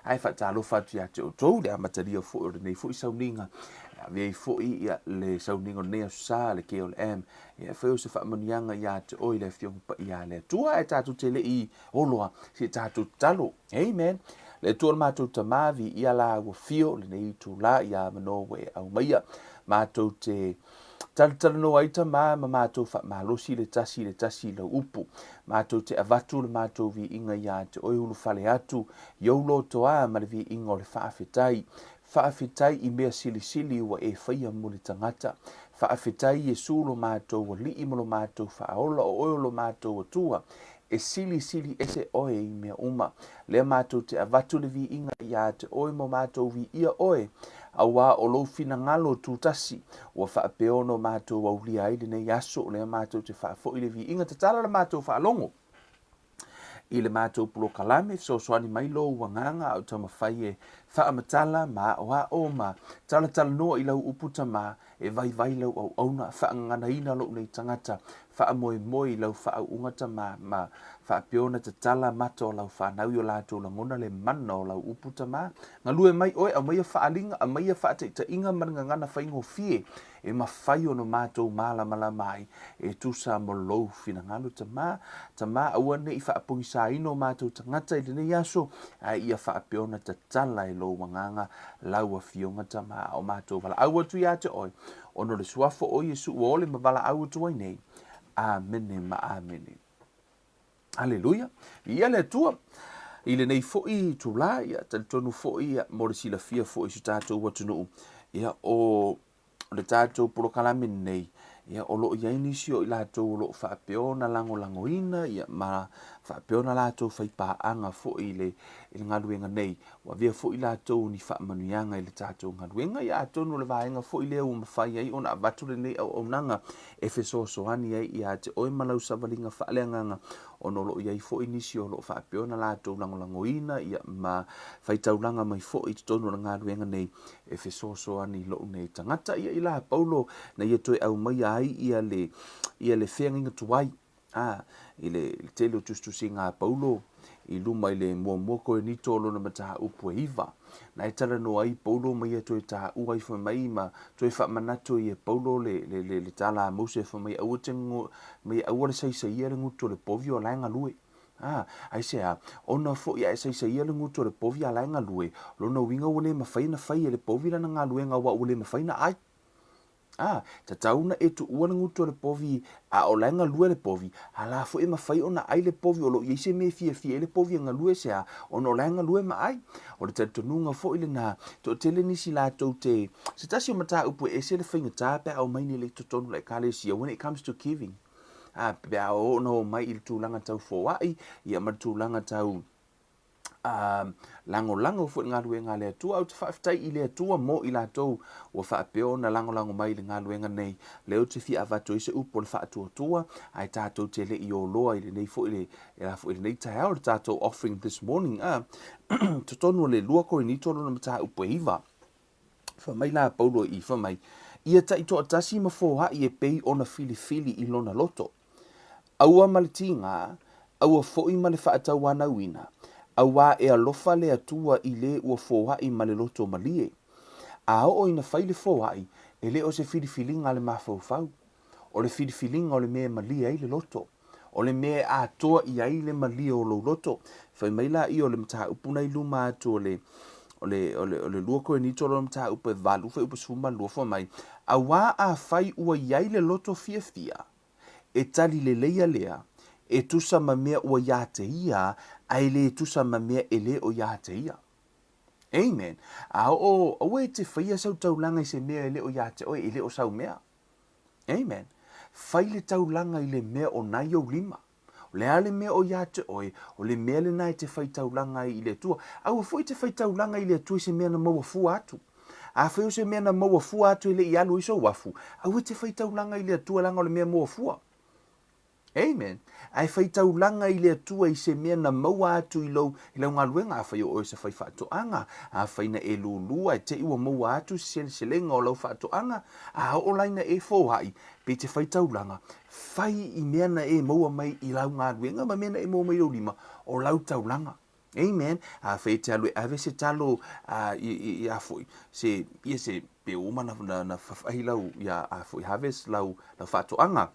Ae faatalofa atu ia te outou i le amatalia foi o lenei foi sauniga, e ave ai foi ia le sauniga o lenei Aso Sa, le KLM, ia e fai o se faamanuiaga ia te oe le Afioga Paia a le Atua, ae tatou te le i oloa, se i tatou tatalo. Amen. Le Atua o le matou Tama, viia la ua fio lenei itula ia avanoa ua e aumaia. Matou te Talatalanoa ai Tama ma matou faamalosi le tasi i le tasi i lau upu. Matou te avatu le matou viiga ia te oe ulufale atu i ou lotoa ma le viiga o le faafetai. Faafetai i mea silisili ua e faia mo le tagata. Faafetai Iesu lo matou Alii ma lo matou Faaola o oe o lo matou Atua. E silisili ese oe i mea uma. Lea matou te avatu le viiga ia te oe ma matou viia oe, auā o lou finagalo tutasi, ua faapea ona matou aulia ai lenei aso, lea matou te faafoi le viiga, tatala le matou faalogo i le matou polokalame, fesoasoani mai lou agaga a o taumafai e faamatala ma aoao ma talatalanoa i lau upu Tama, E vaivai lau auauna, faagaganaina lou nei tagata, faamoemoe i lau faauuga tama, ma faapea ona tatala mata o lau fanau i o latou lagona le mana o lau upu tama. Galue mai oe, aumaia faaaliga, aumaia faataitaiga ma le gagana faigofie e mafai ona matou malamalama ai e tusa ma lou finagalo tama. Tama, aua ne i faapogisaina o matou tagata i lenei aso, ae ia faapea ona tatala e lou agaga lau Afioga Tama, a o matou valaau atu ia te oe, ona o le suafa o Iesu ua ole ma valaau atu ai nei. Amene ma amene. Aleluia. Viia le Atua. I lenei foi itula, ia, talitonu foi, ia, mo le silafia foi i si o tatou atunuu, ia, o o le tatou polokalame lenei, ia, o lo o i ai nisi o i latou o lo o faapea ona lagolagoina ia, ma faapea ona latou faipaaga foi i le, i le galuega nei. Ua avea foi latou ni faamanuiaga i le tatou galuega, ia atonu o le vaega foi lea ua mafai ai ona avatu lenei auaunaga e fesoasoani ai ia te oe ma lau savaliga faaleagaga, ona o lo o i ai foi nisi o lo o faapea ona latou lagolagoina ia, ma faitaulaga mai foi i totonu o le galuega nei e fesoasoani i lou nei tagata. Ia i la Paulo na ia toe aumaia ai ia le, ia le feagaiga tuai, a, i le, le tele o tusitusiga a Paulo i luma i le muamua Korinito o lona mataupu e iva. Na e talanoa ai Paulo ma ia toe taua ai fai mai ma toe faamanatu ai e Paulo le, le, le, le tala a Mose fai mai aua te mai aua le saisaia le gutu o le povi o la e galue. A, aisea? Ona foi a e saisaia le gutu o le povi a la e galue, lona uiga ua le mafai ona fai e le povi lana galuega aua ua le mafai ona ai. A, tatau ona e tuua le gutu o le povi a o la e galue le povi, a la foi e mafai ona ai le povi o lo o i ai se mea e fiafia ai le povi e galue se a, ona o la e galue ma ai. O le talitonuga foi lena, toatele nisi latou te, se tasi o mataupu e ese le faigata pe a omai nei i totonu o le Ekalesia, when it comes to giving. A, pe a oo ona omai i le tulaga tau foai, ia ma le tulaga tau a, lagolago foi i le galuega a le Atua. Ou te faafetai i le Atua mo i latou ua faapea ona lagolago mai i le galuega nei. Lea ou te fia avatu ai se upu o le faatuatua, ae tatou te le i oloa i lenei foi le, e foi i lenei taeao, le tatou offering this morning. A, totonu o le 2 Korinito lona mataupu e 9. Fai mai la Paulo i fai mai, ia taitoatasi ma foai e pei ona filifili i lona loto. Aua ma le tigā, aua foi ma le faatauanauina, auā e alofa le Atua i le ua foai ma le loto malie. A oo ina fai le foai, e le o se filifiliga a le mafaufau. O le filifiliga o le mea e malie ai le loto. O le mea e atoa i ai le malie o lou loto. Fai mai laia o le mataupu na i luma atu o le, o le, o le, o le 2 Korinito lona mataupu e 8 fuaiupu 12, fai mai, Auā afai ua i ai le loto fiafia, e tali leleia lea, e tusa ma mea ua iā te ia, a e lē tusa ma mea e lē o iā te ia. Amen. A oo, aua e te faia sau taulaga i se mea e le o iā te oe, e le o sau mea. Amen. Fai le taulaga i le mea o nai ou lima. O le a le mea o iā te oe, o le mea lena e te fai taulaga ai i le Atua. Aua foi e te fai taulaga i le Atua i se mea na maua fua atu. Afai o se mea na maua fua atu e le i alu ai sou afu, aua e te fai taulaga i le Atua leaga o le mea maua fua. Amen. Ae fai taulaga i le Atua i se mea na maua atu i lou, i lau galuega, afai o oe o se faifaatoaga, afai na e lūlū ae te i ua maua atu se seleselega o lau faatoaga, a oo la ina e foai, pe te fai taulaga, fai i mea na e maua mai i lau galuega ma mea na e maua mai i lou lima, o lau taulaga. Amen. Afai e te alu e ave se talo i a foi, se, ia se, pe ua uma na fafahi lau, ia a foi harvest lau, lau faatoaga.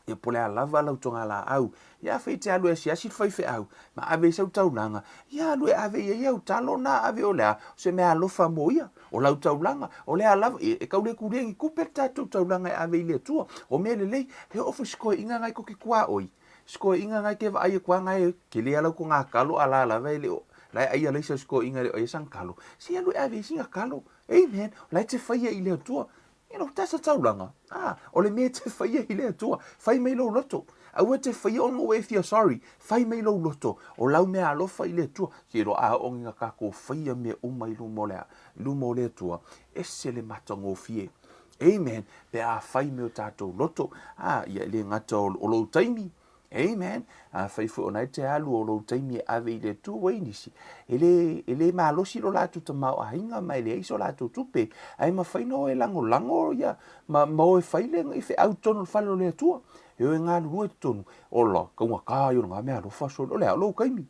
Ia po o le a lava lau togalaau. Ia afai e te alu e asiasi le faifeau, ma ave ai sau taulaga, ia alu e ave i ai au talo na ave o le a, o se mea alofa mo ia, o lau taulaga, o le a lava, e tau le kulia ni tupe le tatou taulaga e ave i le Atua. O mea lelei, he oo foi sikoiina nai ko ke tuaoi, sikoiina nai ke vaai atu a nai kele a lau toga talo a la lava e le o, la e ai a laisa sikoiina e le o ai sana talo, se alu e ave ai sina talo. Amen. O la e te faia i le Atua. You know, that's a taulaga. Ah, o le mea e te faia i le Atua, fai mai lou loto. Aua e te faia ona ua e fia sorry, fai mai lou loto. O lau mea alofa i le Atua. Ke iloa a oo ina tatou faia mea uma i luma o le, i luma o le Atua, ese le matagofie. Amen. Pe a fai me o tatou loto, ah, ia e le gata o, o lou taimi, Amen. Afai foi o na e te alu o lou taimi e ave i le Atua, ua i nisi, e le, e le malosi lo latou tamaoaiga ma e leai so latou tupe, ae mafai ona o e lagolago ia, ma, ma o e fai le i feau i totonu o le fale o le Atua. E o e galulue i totonu, ola, taugata ia o lena mea alofa sole, o le a, o lou taimi.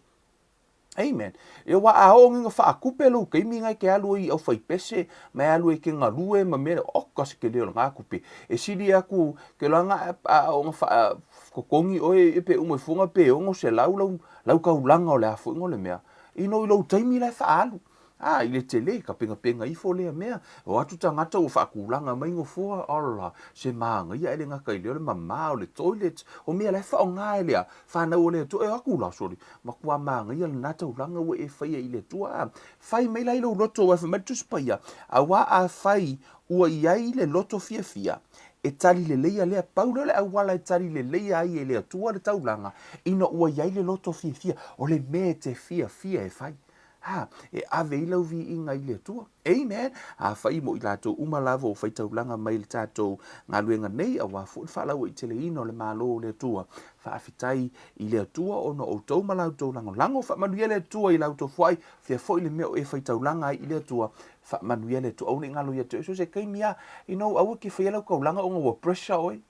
Amen. E aua a oo ina faatupe lou taimi na e te alu ai i aufaipese ma e alu ai e te galue ma mea, oka se tele o lena tupe. E sili atu ke loa a oo ina faatotogi oe pe uma ifo pe 600 lau, lau taulaga o le a foi o le mea. Ino i lou taimi la e faaalu. A, i le tele, ka penapena ifo lea mea. O atu tagata ua faatulaga mai nofoa, ala, se manaia ae le gata i lea o le mama o le toilet, o mea la e faaaoga e le a, fanau a le Atua, e o atu la, sole, matua manaia lena taulaga ua e faia i le Atua. A, fai mai la i lou loto, aua fai mai le Tusi Paia, aua afai ua i ai le loto fiafia, e tali leleia lea, pau lea o le auala e tali leleia ai e le Atua le taulaga, ina ua i ai le loto fiafia, o le mea e te fiafia e fai. Ha, e ave ai lau viiga i le Atua. Amen. Afai mo i latou uma lava ua faitaulaga mai le tatou galuega nei, aua foi le faalauaiteleina o le Malo o le Atua. Faafetai i le Atua ona o outou ma la outou lagolago. Faamanuia le Atua i la outou foai. Fia foi le mea o e faitaulaga ai i le Atua. Faamanuia le Atua. Aua ne i galo ia te oe. So se taimi lava, you know, aua e te faia lau taulaga ona ua pressure oe.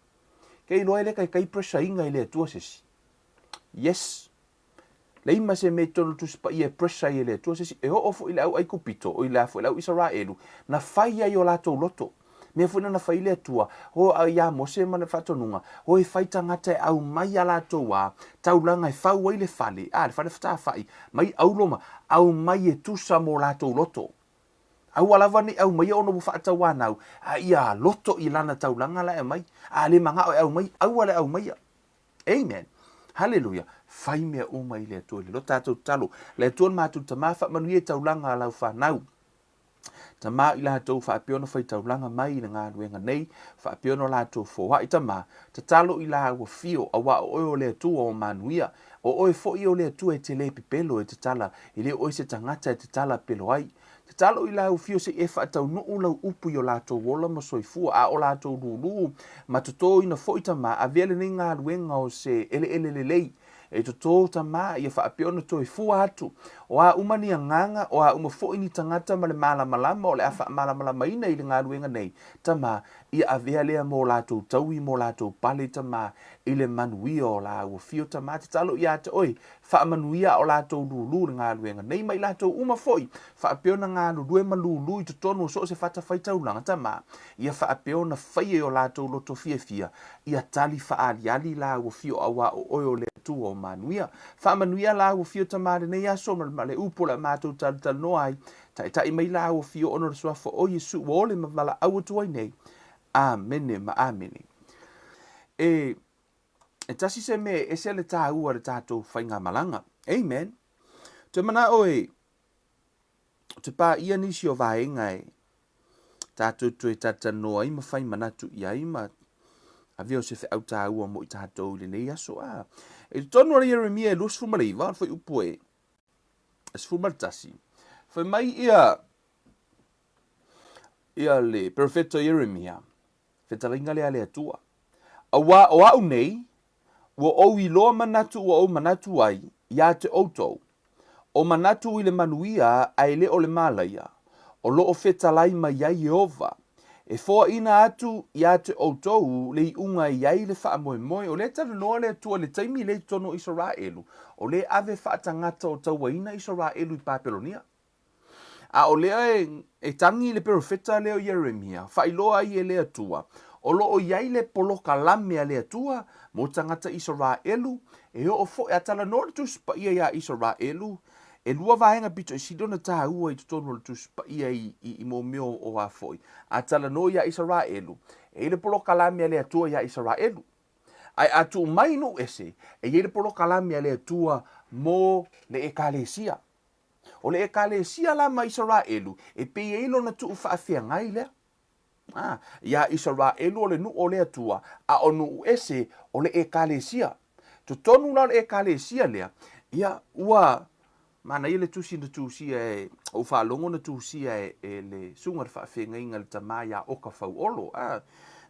Ke iloa e le taitai pressure ina i le Atua se isi. Yes. Leai ma se mea i totonu o le Tusi Paia e pressure ai e le Atua se isi. E oo foi i le au Aikupito, o i le a foi le au Isaraelu, na fai ai o latou loto. Mea foi na na fai i le Atua, o ia Mose ma le faatonuga, o e fai tagata e aumai a latou a taulaga e fau ai le fale, a, le fale fetafai, mai auro ma aumai e tusa mo latou loto. Aua lava ne i aumaia ona ua faatauanau, a ia loto i lana taulaga la e aumai. A le manao e aumai, aua le aumaia. Amen. Haleluia. Fai mea uma i le Atua i le loto. Tatou tatalo. Le Atua le matou Tama, faamanuia i taulaga a lau fanau. Tama i latou faapea ona fai taulaga mai i le galuega nei, faapea ona latou foai Tama, tatalo i la ua fio, aua o oe o le Atua o manuia. O oe foi o le Atua e te le pepelo e tatala, e le o oe se tagata e tatala pelo ai. Tatalo i lau fio se i e faataunuu lau upu i o latou ola ma soifua, a o latou lūlū ma totoina foi Tama, avea lenei galuega o se eleele lelei e toto Tama ia faapea ona toe fua atu. O a uma ni agaga, o a uma foi ni tagata ma le malamalama o le a faamalamalamaina i le galuega nei, Tama, ia avea lea mo latou taui mo latou pale Tama i le manuia o lāua fio Tama, tatalo ia te oe Faamanuia a o latou lūlū le galuega nei ma i latou uma foi, faapea ona galulue ma lūlū i totonu o so o se fatafaitaulaga tama, ia faapea ona faia i o latou loto fiafia, ia tali faaaliali lāua fio auā o oe o le Atua o manuia. Faamanuia lāua fio tama lenei aso ma le upu o le a matou talitalinoa ai, taitai mai lāua fio ona o le suafa o Iesu ua ole ma valaau atu ai nei. Amene ma amene. E. E tasi se mea e ese le tāua o le tātou faigamalaga. Amen. Toe manao e te pāia nisi o vaega e tātou toe talatalanoa ai ma whai manatu i ai ma avea o se wheau tāua mo i tātou i lenei aso. A, e tonu ara Ieremia e 29, o le fuaiupu e 11, whai mai ia ia le perofeta Ieremia, fetalaiga lea a le Atua. Auā o a'u nei, ua ou iloa manatu ua ou manatu ai iā te ʻoutou, o manatu i le manuia a e le o le mālaia, o lo o fetalai mai ai Ieova, E foaina atu ia te outou le iuga e i ai le faamoemoe. O lea e talanoa le Atua i le taimi lea i totonu o Isaraelu, o lea e ave faatagata o tauaina Isaraelu i Papelonia. A o lea e tagi le perofeta lea o Ieremia, faailoa ai e le Atua, o lo o i ai le polokalame a le Atua mo tagata Isaraelu, e oo foi, a talanoa le Tusi Paia iā Isaraelu, e lua vaega pito i sili ona taua i totonu o le Tusi Paia i, i, i mō mea o a foi. A talanoa iā Isaraelu, e i ai le polokalame a le Atua iā Isaraelu. Ae a tuu mai nuu ese, e i ai le polokalame a le Atua mo le Ekalesia. O le Ekalesia la ma Isaraelu, e pei ai lona tuu faafeagai lea. A, iā Isaraelu o le nuu o le Atua, a o nuu ese o le Ekalesia. Totonu la o le Ekalesia lea, ia, ua manaia le tusi na tusia e, ou faalogo na tusia e, e le susuga i le faafeagaiga le tama iā Oka Fauolo. A,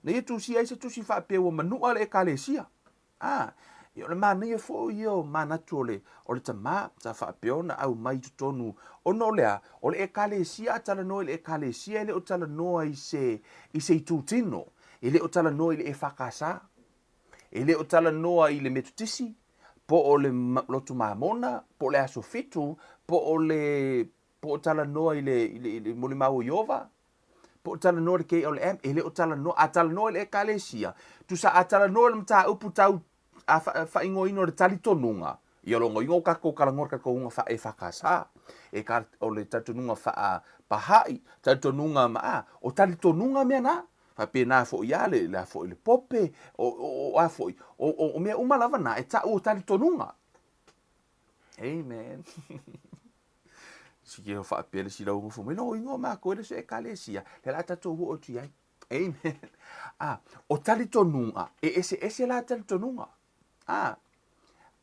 na ia tusia ai se tusi faapea ua manua le Ekalesia. A, ia o le manaia foi ia o manatu o le, o le tama, sa faapea ona aumai i totonu, ona o le a? O le Ekalesia, a talanoa i le Ekalesia, e le o talanoa i se, i se itutino, e le o talanoa i le EFKS, e le o talanoa i le Metotisi, po o le Lotu Mamona, po o le Aso Fitu, po o le, po o talanoa i le, i le, i le molimau o Ieova, Po o talanoa i le KLM, e le o talanoa, a talanoa i le Ekalesia, tusa a talanoa i le mataupu tau a faaigoaina o le talitonuga, ia lona uiga o tatou talanoa i le talitonuga faa-EFKS, e ka, o le talitonuga faa-Baha'i, talitonuga ma a, o talitonuga mea na. Faapena foi a le, le a foi le Pope, o, o, o a foi, o, o, o mea uma lava na e ta'u o talitonuga. Amen. Siki e faapea le isi lauga fai mai, lona uiga o matou e le o se ekalesia, lea o le a tatou oo atu i ai. Amen. Ah, o talitonuga, e eseese la talitonuga. Ah,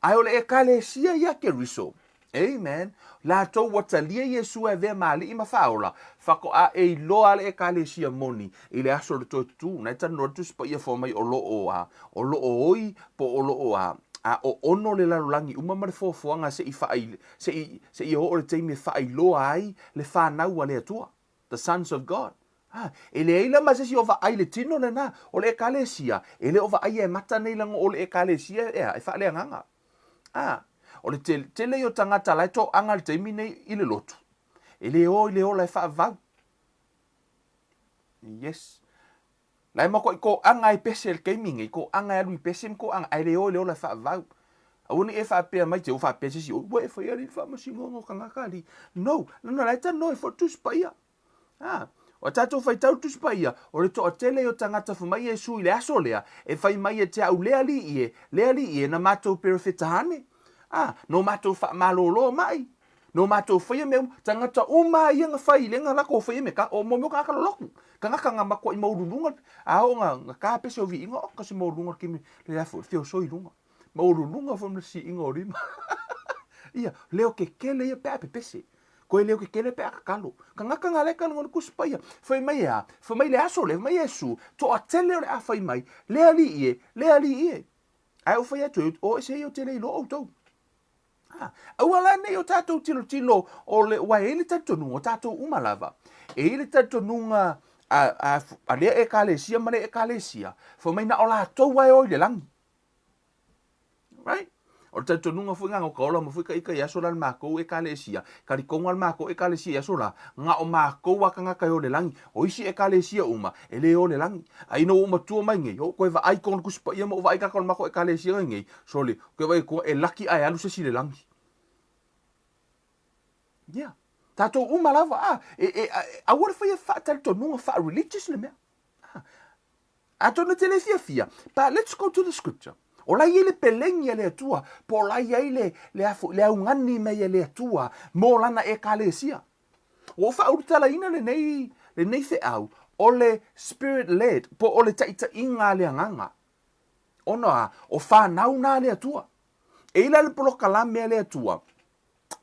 ae o le ekalesia ia Keriso. Amen. Latou ua talia Iesu e avea ma alii ma faaola, faatoa e iloa le ekalesia moni i le aso o le toe tutū. Na e talanoa le Tusi Paia fai mai o lo o a, o lo o oi po o lo o a, a oono le lalolagi uma ma le foafoaga se i faa, seia seia oo le taimi e faailoa ai le fanau a le Atua, the sons of God. Ha, e leai la ma se isi o vaai le tino lena, o le Ekalesia, e le o vaaia e mata nei leaga o le Ekalesia ea, e faaleagaga. A, o le tele, tele ia o tagata la e toaga i le taimi nei i le lotu, e le o i le ola e faavavau. Yes. La e matuai toaga ai pese i le taimi nei, toaga e alu i pese ma toaga, ae le o i le ola e faavavau. Aua ne i e faapea mai te ua faapea se isi, oi ua e faia alii le faamasinoga o tagata alii. No, no, la e talanoa ai foi le Tusi Paia. Ha, o a tatou faitau le Tusi Paia, o le toatele o tagata fai mai Iesu i le aso lea, e fai mai ia te au le Alii e, le Alii e, na matou perofeta ane. A, no matou faamalolo mai. No matou faia mea uma, tagata uma a ia na fai i le na latou faia mea ka, o mo mea o tagata lolotu. Tagata na matuai maualuluga, a oo na, na ta pese o viiga, o kasi maualuluga le taimi le afu, le feosoi i luga. Maualuluga foi ma le siiga o lima. Ia, leo kekele ia pe a pepese. Koe leo kekele pe a tatalo. Tagata na le talanoa i le Tusi Paia. Fai mai e a? Fai mai le aso lea, fai mai Iesu, toatele o le a fai mai, le Alii e, le Alii e. Ae ou fai atu, o ese ia ou te le iloa outou. Ha, aua la nei o tatou tilotilo o le, ua e i ai le talitonuga, o tatou uma lava, e i ai le talitonuga a, a, a lea ekalesia ma lea ekalesia, fai mai na o latou a e o i le lagi. Right? O le talitonuga foi na o ka ola ma foi ka ika i aso la le makou ekalesia, talitonu a le makou ekalesia i aso la, na o makou a tagata e o i le lagi. O isi ekalesia uma, e le o i le lagi. A ina ua ou matua mai nei, ou toe vaai tonu Tusi Paia ma ou vaai tagata o le matou ekalesia nei nei, sole, Koe wai koa e laki ae alu se isi i le lagi. Yeah. Tātou uma lava, ah, e, e, e, aua le whaia whaatalitonuga wha-religious le mea. Ah. Atonu te le fiafia, but let's go to the scripture. O la i ai le pelegi a le Atua, po o la i ai le, le, afu, le augani mai a le Atua mō lana ekalesia. Ua ou faaulutalaina lenei, lenei feau, o le spirit led, po o le taitaiga a le agaga. Ona a, o whanau nā le Atua. E i la le polokalame a le Atua,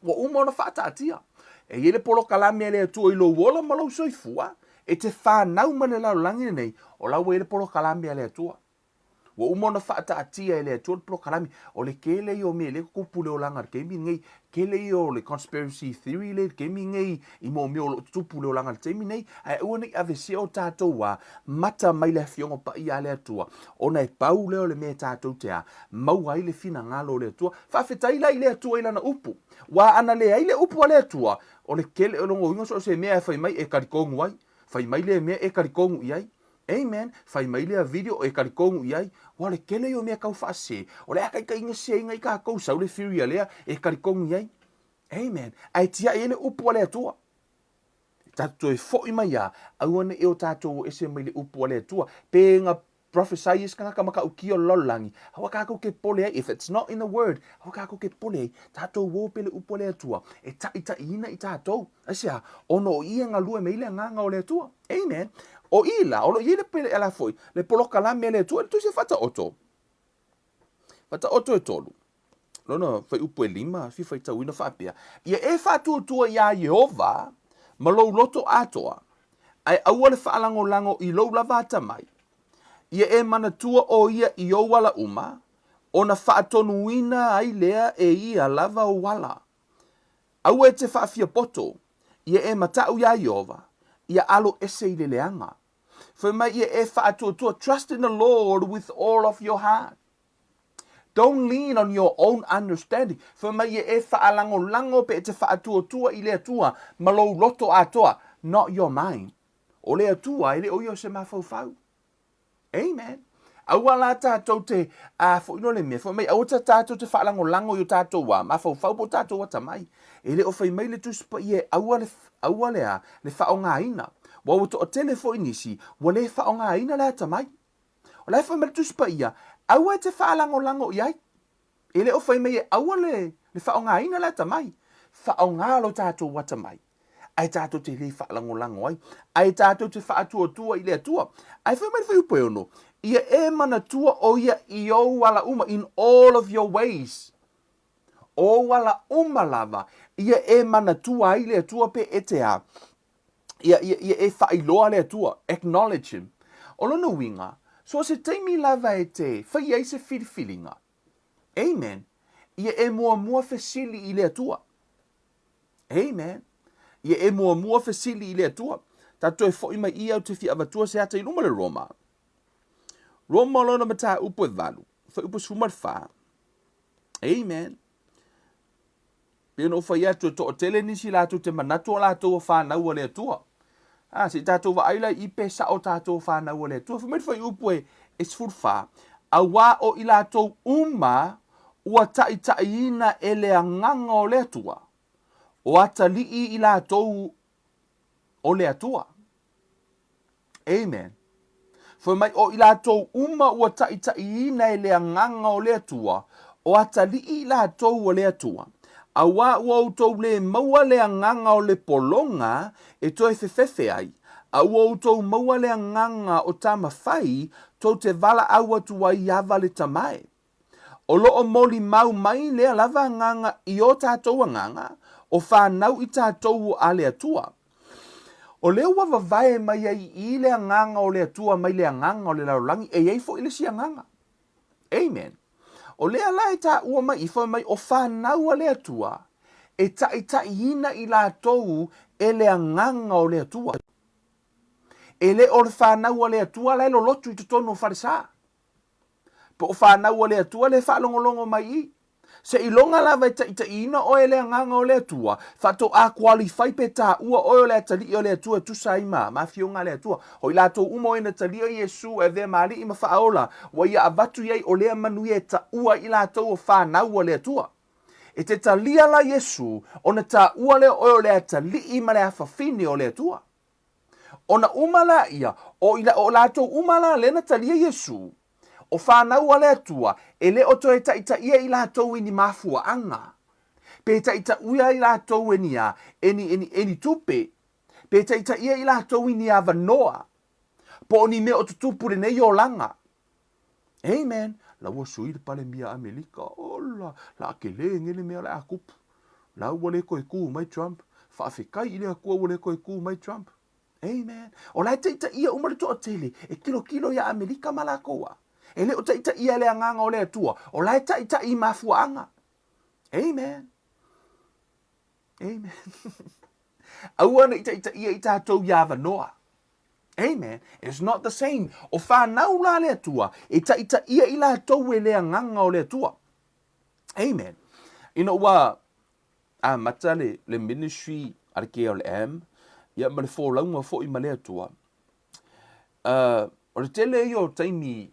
ua uma ona faataatia. E i ai le polokalame a le Atua i lou ola ma lou soifua, e te whanau ma le lalolagi lenei, o la ua i ai le polokalame a le Atua. Ua uma ona faataatia e le Atua le polokalame. O le kele ia o mea lea e tutupu i le olaga i le taimi lenei. Kele ia o le conspiracy theory lea i le taimi lenei i mo mea o lo o tutupu i le olaga i le taimi lenei. Ae aua ne i aveesea o tatou a mata mai le Afioga Paia a le Atua, ona e pau lea o le mea tatou te a maua ai le finagalo o le Atua. Faafetai la i le Atua i Lana Upu. Aua ana leai le Upu a le Atua, o le kele o lona uiga so o se mea e fai mai e talitonu ai. Fai mai lea mea e talitonu i ai. Amen. Fai mai lea video e talitonu i ai. Ua le tele ia o mea tau faasese. O le a taitaiga seseina ai tatou, sau le theory a lea e talitonu i ai. Amen. Ae tiai ai le upu a le Atua. E tatou toe foi mai lava, aua ne i o tatou o ese mai le upu a le Atua. Pe na prophesy ai se tagata matautia o le lalolagi, aua tatou te popole ai. If it's not in the word, aua tatou te popole ai. Tatou o pea le upu a le Atua e taitaiina i tatou. Aisea? Ona o i e galue mai ai le Agaga o le Atua. Amen. O i la, o lo o i ai le pele ala foi, le polokalame a le Atua, le tusi e faataoto. Faataoto e tolu. Lona fuaiupu e lima, fia faitauina faapea, Ia e faatuatua iā Ieova ma lou loto atoa, ae aua le faalagolago i lou lava atamai. Ia e manatua ʻo ia i ou ala uma, ona faatonuina ai lea e ia lava ou ala. Aua e te faafiapoto, ia e mataʻu iā Ieova, ia alo ese i le leaga. Fai mai ia e faatuatua, Trust in the Lord with all of your heart. Don't lean on your own understanding. Fai mai ia e faalagolago pe e te faatuatua i le Atua ma lou loto atoa, not your mind. O le Atua e le o ia o se mafaufau. Amen. Aua la tatou te a foi no le mea, fai mai aua ta tatou te faalagolago i o tatou a mafaufau po o tatou atamai. E le o fai mai le Tusi Paia e aua le, aua le a, le faaaogaina. Ua ua toatele foi nisi ua le faaaogaina le atamai. O la e fai mai le Tusi Paia, aua e te faalagolago i ai. E le o fai mai e aua le, le faaaogaina le atamai. Faaaoga lo tatou atamai, ae tatou te le faalagolago ai, ae tatou te faatuatua i le Atua. Ae fai mai le fuaiupu e ono, Ia e manatua ʻo ia i ou ala uma, in all of your ways. O ou ala uma lava, ia e manatua ai le Atua pe e te a. Ia, ia, ia e faailoa le Atua, acknowledge him. O lona uiga, so o se taimi lava e te fai ai se filifiliga, amen, ia e muamua fesili i le Atua. Amen. Ia e muamua fesili i le Atua. Tatou e foi mai ia ou te fia avatua se ata i luma le Roma. Roma o lona mataupu e valu, fuaiupu 14. Amen. Pei ona ou fai atu e toatele nisi latou te manatu o latou o fanau a le Atua. A, se i tatou vaai la i pe sao tatou o fanau a le Atua. Fai mai le fuaiupu e, e 14, Auā o i latou uma ua taitaiina e le Agaga o le Atua, o atalii i latou o le Atua. Amen. Fai mai, o i latou uma ua taitaiina e le Agaga o le Atua, o atalii i latou o le Atua. Auā ua outou lē maua le agaga o le pologa e toe fefefe ai, a ua outou maua le agaga o tamafai tou te valaau atu ai i ava le tamae. O lo o molimau mai lea lava agaga i o tatou agaga, o fanau i tatou a le Atua. O lea ua vavae mai ai i i le agaga o le Atua mai le agaga o le lalolagi, e i ai foi le isi agaga. Amen. O lea la e taua mai i, fai mai o fanau a le Atua, e taitaiina i latou e le agaga o le Atua. E le o le fanau a le Atua la e lolotu i totonu o falesa. Po o fanau a le Atua le faalogologo mai i. Seiloga lava e taitaiina oe e le Agaga o le Atua, faatoa qualify pe taua oe o le atalii o le Atua e tusa ai ma, ma afioga a le Atua. O i latou uma o e na talia Iesu e avea ma Alii ma Faaola, ua ia avatu i ai o lea manuia e taua ai i latou o fanau a le Atua. E te talia la Iesu, ona taua lea oe o le atalii ma le afafine o le Atua. Ona uma laia, o i o latou uma la lea na talia Iesu, o fanau a le Atua, e le o toe taitaia i latou i ni mafuaaga, pe taitauia i latou e ni a, e ni, e ni, e ni tupe, pe taitaia i latou i ni avanoa, po o ni mea o tutupu i lenei olaga. Amen. La ua sui le Palemia Amelika. Ola, la a kele ngele mea o le a kupu. La ua le koe kū mai Trump. Faafetai i le Atua ua le koe kū mai Trump. Amen. O la e taitaia uma le toatele e kilokilo iā Amelika ma lakou a. E le o taitaia e le Agaga o le Atua, o la e taitai i mafuaaga. Amen. Amen. Aua ne i taitaia i tatou i avanoa. Amen. It's not the same. O whanau la le Atua, e taitaia i latou e le Agaga o le Atua. Amen. Ina ua amata le, le ministry a le KLM, ia ma le folauga foi ma le Atua, o le tele ia o taimi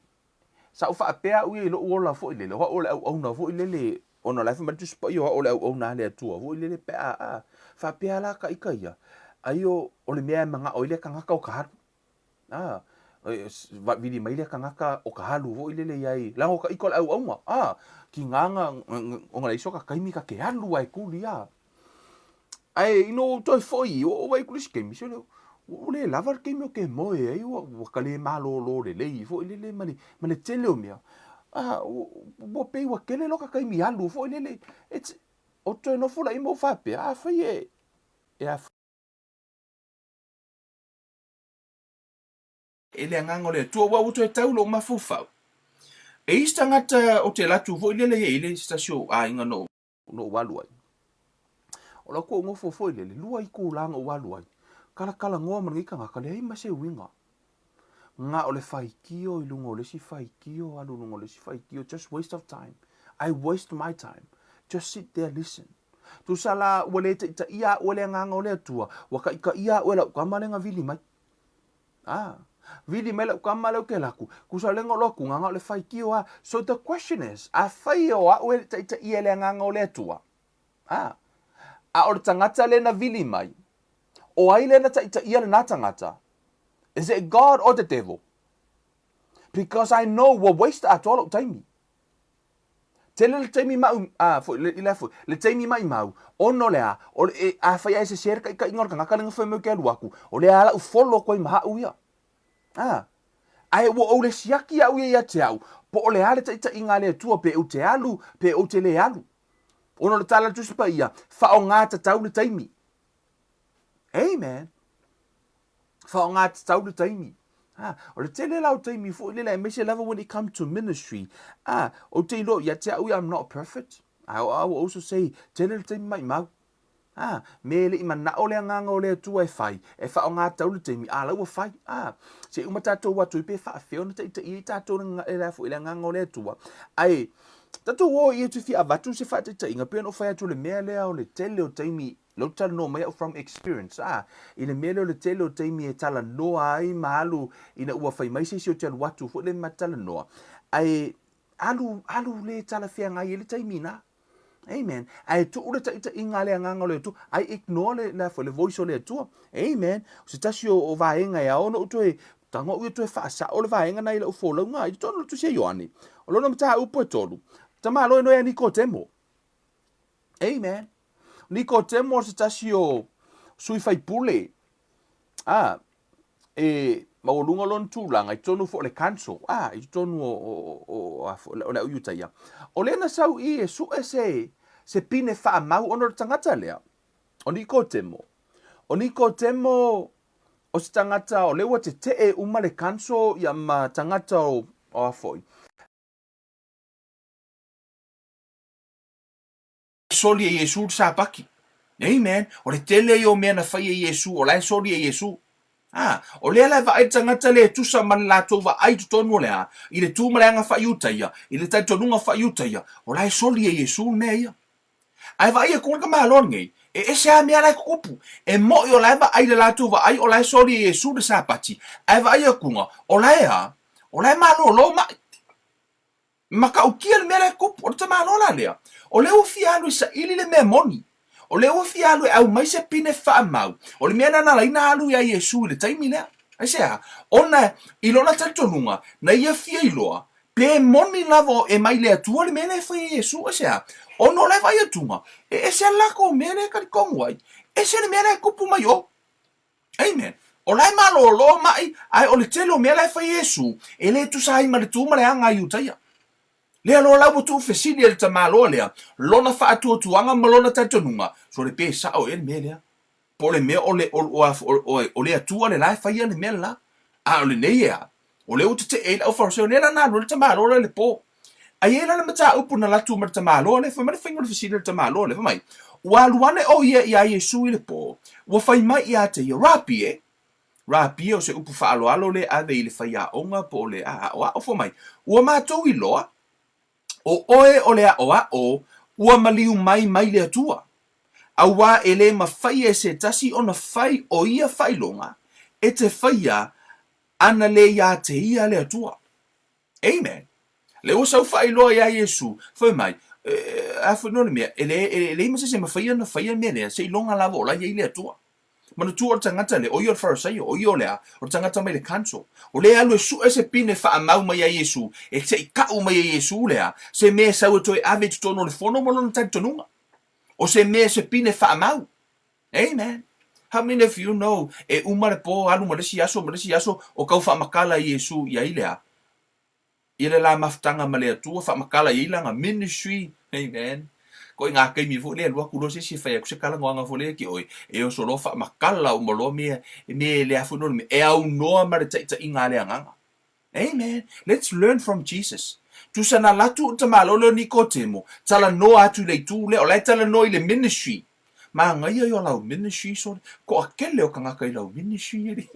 sa ou faapea au ia i lou ola foi lele, o au o le auauna foi lele, ona o la e fai mai le Tusi Paia o au o le auauna a le Atua foi lele pe a, a, faapea la ka ika ia, ai o, o le mea e manao ai le tagata o ka alu. A, vili mai le tagata o ka alu foi lele i ai, leaga o ka ika o le auauna, a, kigāga, ona leai so ka taimi ka te alu a e kuli a. Ae ina ua ou toe foi, ua ou vaai atu i le isi taimi, sole, ua le lava le taimi ou te moe ai, ua, ua ka le malōlō lelei foi lele ma le, ma le tele o mea. A, ua pei ua tele loa ka taimi alu foi lele. It's, ou te toe nofo laʻi ma ou faapea, afai e, e a E le Agaga o le Atua, aua ua toe tau lou mafaufau. E i se tagata o te alu atu foi lele ia i le se tasi o aiga na ou alu ai. O lau koʻu nofo foi lele, lua itulā na ou alu ai, kalakalanoa ma lenei tagata, leai ma se uiga. Na o le faitio i luga o le isi faitio, alu i luga o le isi faitio, just waste of time. I waste my time. Just sit there listen. Tusa la ua le taitaia a'u e le Agaga o le Atua, ua taitaia a'u e la'u tama lea na vili mai. Ah, vili mai la'u tama lea ou te alu atu, tusa lea na ou alu atu, na o le faitio a. So the question is, afai o a'u e taitaia e le Agaga o le Atua, ah, a o le tagata lea na vili mai, o ai lea na taitaia lena tagata? Is it God or the devil? Because I know ua waste atoa lou taimi. Tele le taimi mau, a, foi, le, i le foi, le taimi maimau, ona o le a, o le, e, afai ae sese le taitaiga o le tagata lea na fai mai ou te alu atu, o le a la'u follow atu ai ma a'u ia. A, ae ua ou le siaki a'u ia ia te a'u, po o le a le taitaiga a le Atua, pe ou te alu, pe ou te le alu. Ona o le tala a le Tusi Paia, faaaoga tatau le taimi. Amen. Whaonga tatau le taimi. Ah, o le tele la o taimi foi lele, aemaise lava when it come to ministry. Ah, ou te iloa ia te au ia, I'm not perfect. I, I will also say, tele le taimi maimau. Ah, me le i manao le Agaga o le Atua e fai, e whaonga tatau le taimi, a la ua fai. Ah, se i uma tatou atu i pe whaawhea ona taitaia i tatou le, le, le Agaga o le Atua. Ae, tatou o i e te fia avatu se whaataitaiga, pe ona o fai atu le mea lea o le tele o taimi Lea ou te talanoa mai au from experience, a, i le mea lea o le tele o taimi e talanoa ai ma alu ina ua fai mai se isi ou te alu atu foi lea ma talanoa, ae alu, alu le talafeagai ai le taimi ina. Amen. Ae tuu le taitaiga a le Agaga o le Atua, ai ignore le, le, le voice o le Atua. Amen. O se tasi o, o vaega e ao ona ou toe tago au ia toe faasao le vaega na i lau folauga i totonu o le tusi a Ioane. O lona mataupu e tolu, tamaloa e noi a Nikodemo. Amen. Nikodemo o se tasi o sui faipule, a, e maualuga lona tulaga i totonu foi o le council, a, i totonu o, o, o, o, o le au Iutaia. O lea na sau i e sue se, se pine faamau ona o le tagata lea, o Nikodemo. O Nikodemo o se tagata o lea ua tetee uma le council ia ma tagata o, o a foi. Soli e Iesu le Sapati. Amen. O le tele ia o mea na fai e Iesu, o la e soli e Iesu. A, o lea la e vaai le tagata lea e tusa ma le latou vaai i totonu o le a, i le tu ma le aga faa-Iutaia, i le talitonuga faa-Iutaia, o la e soli e Iesu le mea ia. Ae vaai atu le tamaloa lenei, e ese lava mea la e tutupu. E moʻi o la e vaai i le latou vaai o la e soli e Iesu le Sapati, ae vaai atuga, o la e a? O la e malōlō mai. Matautia le mea lea e tupu, o le tamaloa la lea, o lea ua fia alu e saili le mea moni. O lea ua fia alu e aumai se pine faamau, o le mea lena na ala ai na alu iā Iesu i le taimi lea. Aisea? Ona i lona talitonuga, na ia fia iloa, pe moni lava o e mai le Atua le mea lea e fai e Iesu. Aisea? Ona o le vaai atuga, e ese le latou mea lea e talitonu ai, ese le mea lea e tupu mai o. Amen. O la e malōlō mai, ae o le tele o mea la e fai e Iesu, e le tusa ai ma le tu ma le aga a Iutaia. Lea loa la ua tuufesili e le tamaloa lea lona faatuatuaga ma lona talitonuga, sole pe sao ea le mea lea. Po o le mea o le, o, o, o, o, o le Atua le la e faia le mea le la. A o lenei ea? O lea ua tetee ai le au Fariseo, lea la na alu ai le tamaloa lea i le po. A i ai la le mataupu na alu atu ma le tamaloa lea, fai mai le faiga o le fesili a le tamaloa lea, fai mai, Ua alu ane ʻo ia iā Iesū i le po, ua fai mai iā te ia, Rapi e! Rapi e, o se upu faaaloalo lea e ave i le faiaoga po o le aoao, fai mai, Ua matou iloa, ʻo ʻoe o le aʻoaʻo ua maliu mai mai le Atua, auā e lē mafai e se tasi ona fai o ia faailoga e te faia ana lē iā te ia le Atua. Amen. Lea ua sau faailoa iā Iesū, fai mai, A foi no le mea, e leai ma se isi e mafai ona faia mea lea, seiloga lava o la e i ai le Atua. Manatua o le tagata lea, o ia o le Farisaio, o ia o le a? O le tagata mai le council. O lea e alu e sue se pine faamau mai iā Iesū, e se i kau mai e Iesū le a? Se mea e sau e toe ave i totonu o le fono ma lona talitonuga. O se mea, se pine faamau. Amen. How many of you know, e uma le po, alu ma le isi aso, ma le isi aso, o kau faamakala i Iesū i ai le a? I le la mafutaga ma le Atua, faamakala i ai lana ministry. Amen. Ko i ngā taimi foi lea, alu atu loa se isi e fai atu se talanoaga foi lea ki oe, e oso loa faamakala uma loa mea, mea e le a foi no le mea, e aunoa ma le taitaiga a le Agaga. Amen. Let's learn from Jesus. Tusa na alu atu le tamaloa lea o Nikotemo, talanoa atu i le itu lea, o la e talanoa i le ministry. Manaia ia o lau ministry sole, toatele o tagata i lau ministry e le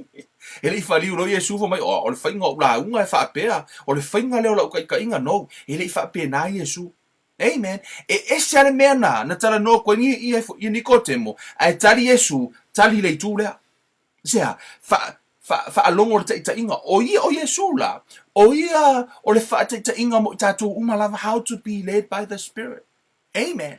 e le i faliu loa Iesu fai mai, o le faiga o ou lauga e faapea, o le faiga lea o lau taitaiga, no, e le i faapena Iesu. Amen. E ese lava le mea na, na talanoa atu ai ia, ia Nikotemo, ae tali Iesu, tali i le itu lea. Se a? Fa, fa, faalogo le taitaiga. O ia o Iesu la, o ia o le faataitaiga mo i tatou uma lava, how to be led by the Spirit. Amen.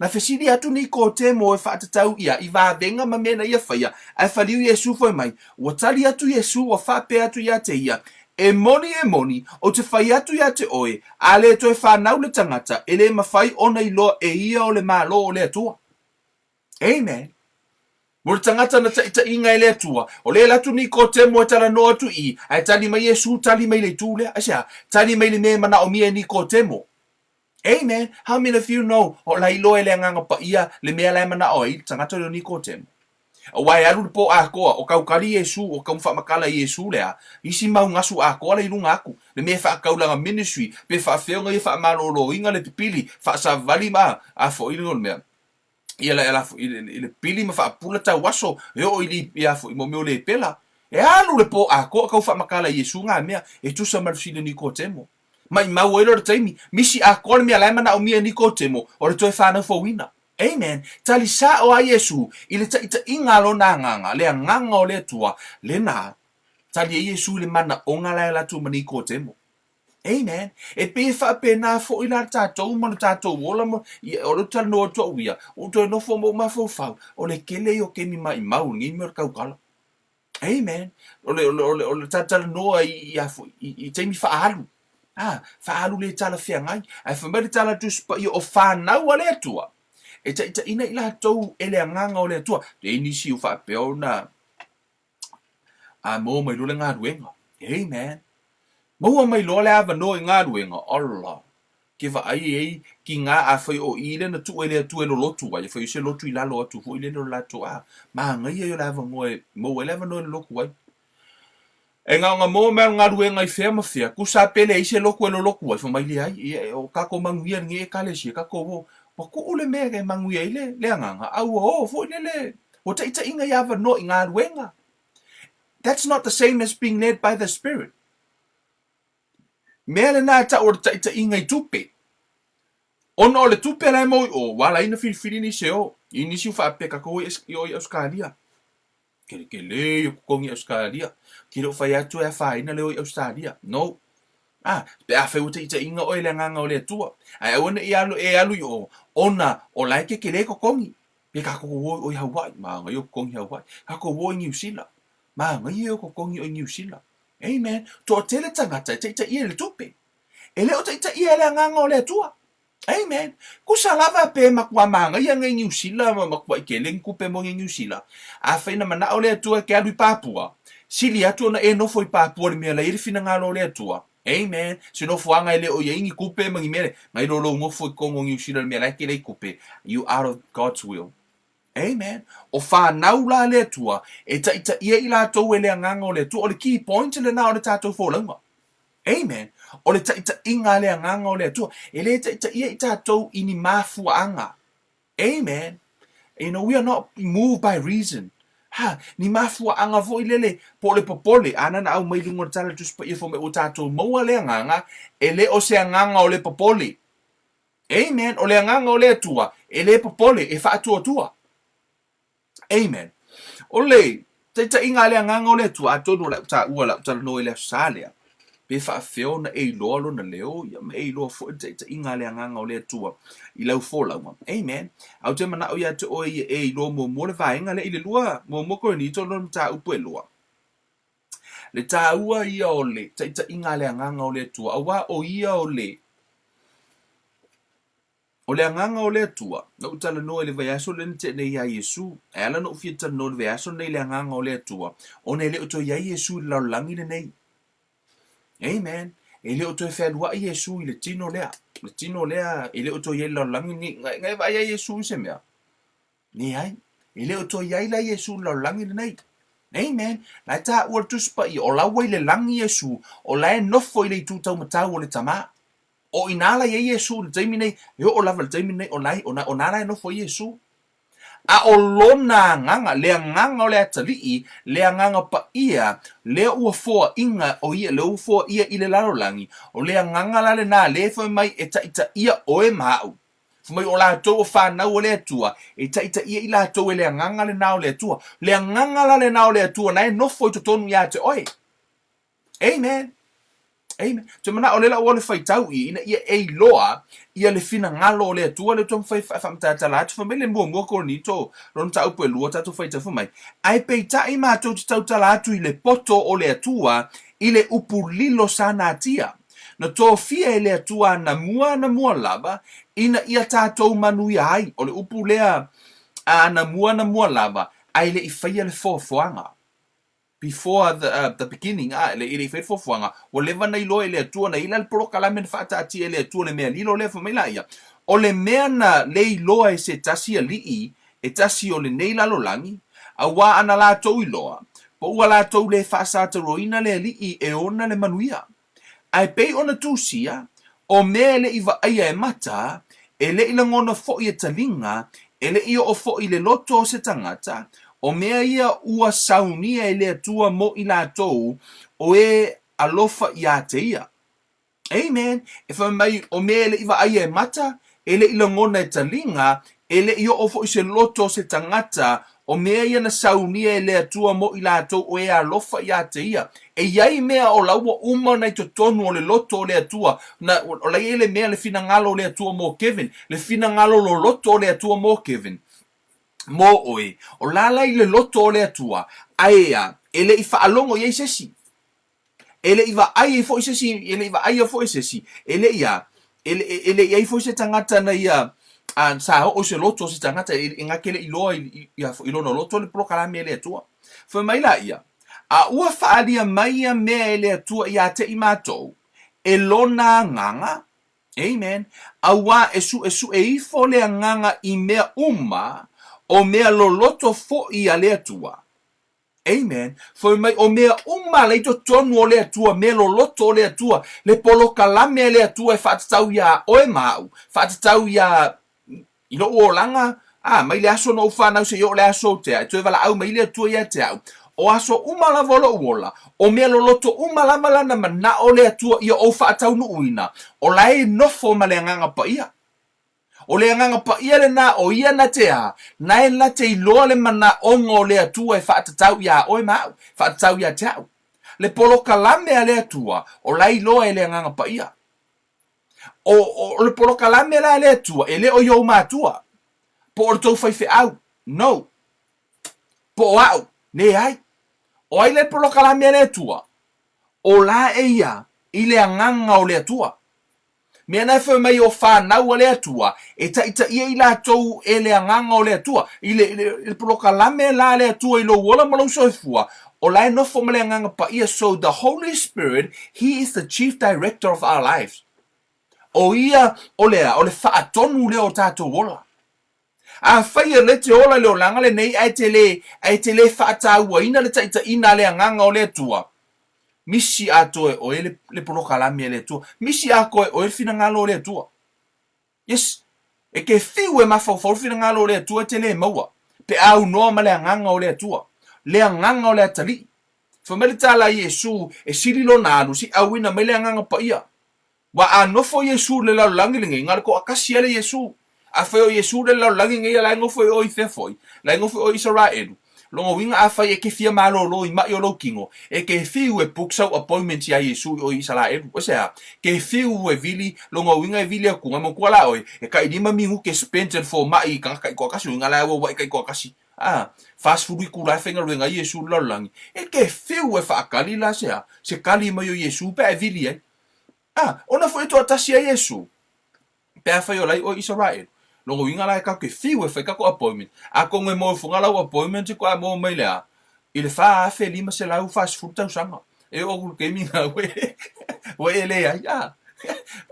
Na fesili atu Nikotemo e faatatau ia i vavega ma mea na ia faia, ae faliu Iesu fai mai, Ua tali atu Iesu ua faapea atu ia te ia, E moni, e moni, ou te fai atu ia te oe, a le toe fanau le tagata, e le mafai ona iloa e ia o le Malo o le Atua. Amen. Mo le tagata na taitaiga e le Atua, o lea e alu atu Nikotemo e talanoa atu i i, ae tali mai Iesu, tali mai le itu lea. Aisea? Tali mai le mea e manaomia e Nikotemo. Amen. How many of you know, o la iloa e le Agaga Paia le mea la e manao ai le tagata lea o Nikotemo? Aua e alu le po atoa, o taukali Iesu, o tau faamatala i Iesu lea, isi mau gasu atoa la i luga atu, le mea e faataulaga ministry, pe faafefea ona ia faamaloloina le pipili, faasavali ma a foi le mea. Ia la, la, i, i le pili ma faapula tau aso, e oo i li, ia foi, mo mea o lepela. E alu le po atoa tau faamatala i Iesu ngā mea, e tusa ma le fesili a Nikotemo. Maʻimau ai loa le taimi, misi atoa le mea la e manaomia e Nikotemo, o le toe fanau fouina. Amen. Tali sao a Iesu i le taʻitaʻiga a lona agaga, le agaga o le Atua, lena. Tali ai Iesu i le manaoga la e alu atu ma Nikotemo. Amen. E pei e faapena foi la le tatou ma lo tatou ola ma, ia, o lea ou te talanoa atu au ia, ua ou toe nofo ma ou mafaufau, o le kele ia o kemi maʻimau, lenei mea o le taukala. Amen. O le, o le, o le, o le talatalanoa i, i, a foi, i, i taimi faaalu. Ah, faaalu le talafeagai. Ae fai mai le tala a le Tusi Paia, o fanau a le Atua, e taitaiina i latou e le Agaga o le Atua. E i ai nisi ua faapea ona a maua mai loa le galuega. Amen. Maua mai loa le avanoa i galuega, Allah, ke vaai i ai ki ngā afai o i lea na tuu e le Atua e lolotu ai, afai o se lotu i lalo atu foi lele o le latou, a, manaia ia o le avanoa e maua ai le avanoa e lolotu ai. E ngaonga maua mai le galuega i fea ma fea, tusa pe leai se lotu e lolotu ai, fai mai leai, ia, o tatou manuia lenei Ekalesia, tatou o, ua tuu le mea e manuia ai le, le agaga, a ua o foi lele, ua taitaiga i avanoa i galuega. That's not the same as being led by the Spirit. Mea lena e tau o le taitaiga i tupe. Ona o le tupe la e maua i o, ua ala ai ona filifili nisi e o. I nisi ua faapea tatou i o i Ausetalia. Kelekele ia totogi i Ausetalia. Ke le o fai atu e afaina le o i Ausetalia. No. Ah, pe afai ua taitaiga oe i le agaga o le Atua. Ae aua ne i alu, e alu i o, ona o la e kekele totogi. Pe tatou o i o i Hawaii, manaia o totogi Hawaii. Tatou o i Niu Sila, manaia o totogi o i Niu Sila. Amen. Toatele tagata e taitaia i le tupe. E le o taitaia e le Agaga o le Atua. Amen. Kusa lava pe matua manaia nei Niu Sila ma matuai tele ni tupe mo nei Niu Sila. Afai na manao le Atua e te alu i Papua, sili atu ona e nofo i Papua le mea la i ai le finagalo o le Atua. Amen. Se nofoaga e le o i ai ni tupe ma ni mea, nai lo lou nofo i totonu o Niu Sila le mea la e tele ai tupe. You out of God's will. Amen. O fanau la a le Atua, e taitaia i latou e le Agaga o le Atua. O le key point lena o le tatou folauga. Amen. O le taitaiga a le Agaga o le Atua. E le taitaia i tatou i ni mafuaaga. Amen. You know, we are not moved by reason. Ha, ni mafuaaga foi lele po o le popole, a na na aumai i luga o le Tala Tusi Paia fai mai ua tatou maua le Agaga, e le o se agaga o le popole. Amen. O le Agaga o le Atua, e le popole, e faatuatua. Amen. O le taitaiga a le Agaga o le Atua, atonu o le a ou taua, o le a ou talanoa i le Aso Sa lea, pe faafefea ona e iloa lona leo, ia ma e iloa foi le taitaiga a le Agaga o le Atua i lau folauga. Amen. Ae ou te manao ia te oe ia e iloa muamua le vaega lea i le lua, muamua Korinito lona mataupu e lua. Le taua ia o le taitaiga a le Agaga o le Atua, aua o ia o le O le Agaga o le Atua. Na ou talanoa i le vaiaso lea na tea nei iā Iesu. E ala ona ou fia talanoa i le vaiaso lenei i le Agaga o le Atua, ona e le o toe i ai Iesu i le lalolagi lenei. Amen. E le o toe fealuai Iesu i le tino lea. Le tino lea e le o toe i ai i le lalolagi lenei. Nga e vaai ai Iesu i se mea? Leai. E le o toe i ai la Iesu i le lalolagi lenei. Amen. La e taua le Tusi Paia, o la ua i le lagi Iesu, o la e nofo i le itu taumatau o le Tama. O i nā la i ai Iesu i le taimi nei, e oo lava i le taimi nei, o la, o nā la e nofo ai Iesu. A o lona agaga, le agaga o le atalii, le agaga paia, lea ua foaiga o ia, lea ua foaia i le lalolagi, o le agaga la lenā, lea e fai mai e taitaia oe ma a'u. Fai mai o latou o fanau a le Atua, e taitaia i latou e le Agaga lenā o le Atua. Le Agaga la lenā o le Atua na e nofo i totonu iā te oe. Amen. Amen. Ou te manao lea la ua le faitau i ina ia e iloa ia le finagalo o le Atua lea ou taumafai e faamatalatala atu. Fai mai le muamua Korinito lona mataupu e lua tatou faitau fai mai, Ae peitai matou te tautala atu i le poto o le Atua i le upu lilo sa natia. Na tofia e le Atua anamua anamua lava ina ia tatou manuia ai. O le upu lea a anamua anamua lava, ae le i faia le foafoaga. Before the, uh, the beginning, a, le, e le i faia le foafoaga, ua leva na iloa e le Atua, na i ai la le polokalame na faataatia e le Atua le mea lilo lea, fai mai laia, o le mea na le iloa e se tasi alii, e tasi o lenei lalolagi, auā ana latou iloa, po ua latou le faasataroina le alii e ona le manuia. Ae pei ona tusia, o mea e le i vaaia e mata, e le i lagona foi e taliga, e le i oo foi i le loto o se tagata, o mea ia ua saunia e le Atua mo i latou o e alofa iā te ia. Amen. E fai mai, o mea e le i vaaia e mata, e le i lagona e taliga, e le i oo foi se loto o se tagata, o mea ia na saunia e le Atua mo i latou o e alofa iā te ia. E i ai mea o la ua uma ona i totonu o le loto o le Atua, na, o la i ai le mea le finagalo o le Atua mo Kevin, le finagalo loloto o le Atua mo Kevin, mo oe, o la la i le loto o le Atua, ae a, e le i faalogo i ai se isi. E le i vaai ai foi se isi, e le i vaaia foi e se isi, e le i a, e le, e le i ai foi se tagata na ia, a, sa oo i se loto o se tagata, e, e na te le i iloa i, i, ia, i lona loto le polokalame a le Atua. Fai mai laia, A ua faaalia mai ia mea e le Atua iā te i matou, e lona agaga, Amen, auā e suʻesuʻe ifo le agaga i mea uma, o mea loloto foi a le Atua. Amen. Fai mai, o mea uma la i totonu o le Atua, mea loloto o le Atua, le polokalame a le Atua e faatatau iā oe ma a'u, faatatau iā i lo'u olaga, a, mai le aso na ou fanau seia oo le aso ou te ae, toe valaau mai le Atua ia te a'u. O aso uma lava o lo'u ola, o mea loloto uma lava la na mana'o le Atua ia ou faataunuuina, o la e nofo ma le Agaga Paia. O le Agaga Paia lenā o ia na te a, nae la te iloa le manaʻoga o le Atua e faatatau iā oe ma aʻu, faatatau iā te aʻu. Le polokalame a le Atua, o la iloa e le Agaga Paia. O, o, o le polokalame la a le Atua, e le o i ou matua, po o le tou faifeau, no, po o aʻu, leai. O ai le polokalame a le Atua? O la e ia i le Agaga o le Atua. Mea na e fai mai o fanau a le Atua, e taitaia i latou e le Agaga o le Atua. I le, le, le polokalame la a le Atua i lou ola ma lou soifua, o la e nofo ma le Agaga Paia, so the Holy Spirit, He is the chief director of our lives. O ia o le a? O le faatonu lea o tatou ola. Afai o lea e te ola i le olaga lenei ae te le, ae e te le faatauaina le taitaiina a le Agaga o le Atua, misi atoa e oe le, le polokalame a le Atua. Misi atoa e oe le finagalo o le Atua. Yes. E te fiu e mafaufau le finagalo o le Atua e te le maua, pe a aunoa ma le Agaga o le Atua, le Agaga o le Atalii. Fai mai le tala a Iesu, e sili lona alu, se i auina mai le Agaga Paia. Ua a nofo Iesu i le lalolagi lenei, na o le toatasi lava le Iesu. Afai o Iesu le lalolagi lenei a la e nofo i o i fea foi? La e nofo i o i Isaraelu. Lona uiga afai e te fia malolo i maʻi o lou kino, e te fiu e book sau appointment iā Iesu i o i Isaraelu. O se a? Te fiu e vili, lona uiga e vili atu, na manatua la oe, e tailima minute spent e le fomai i tagata taitoatasi, lona uiga la e auauai taitoatasi. A, 40 itula e faigaluega ai Iesu i le lalolagi, e te fiu e faatali la se a? Se tali mai o Iesu pe a e vili ai. A, ona foi e toatasi ai Iesu, pe afai o la i oe Isaraelu. Lona uiga la e tatou te fiu e fai tatou appointment. Atonu e maua ifoga lau appointment faatoa maua mai le a? I le 4540 tausaga. E oo atu i le taimi lena ua e, ua e leai. A,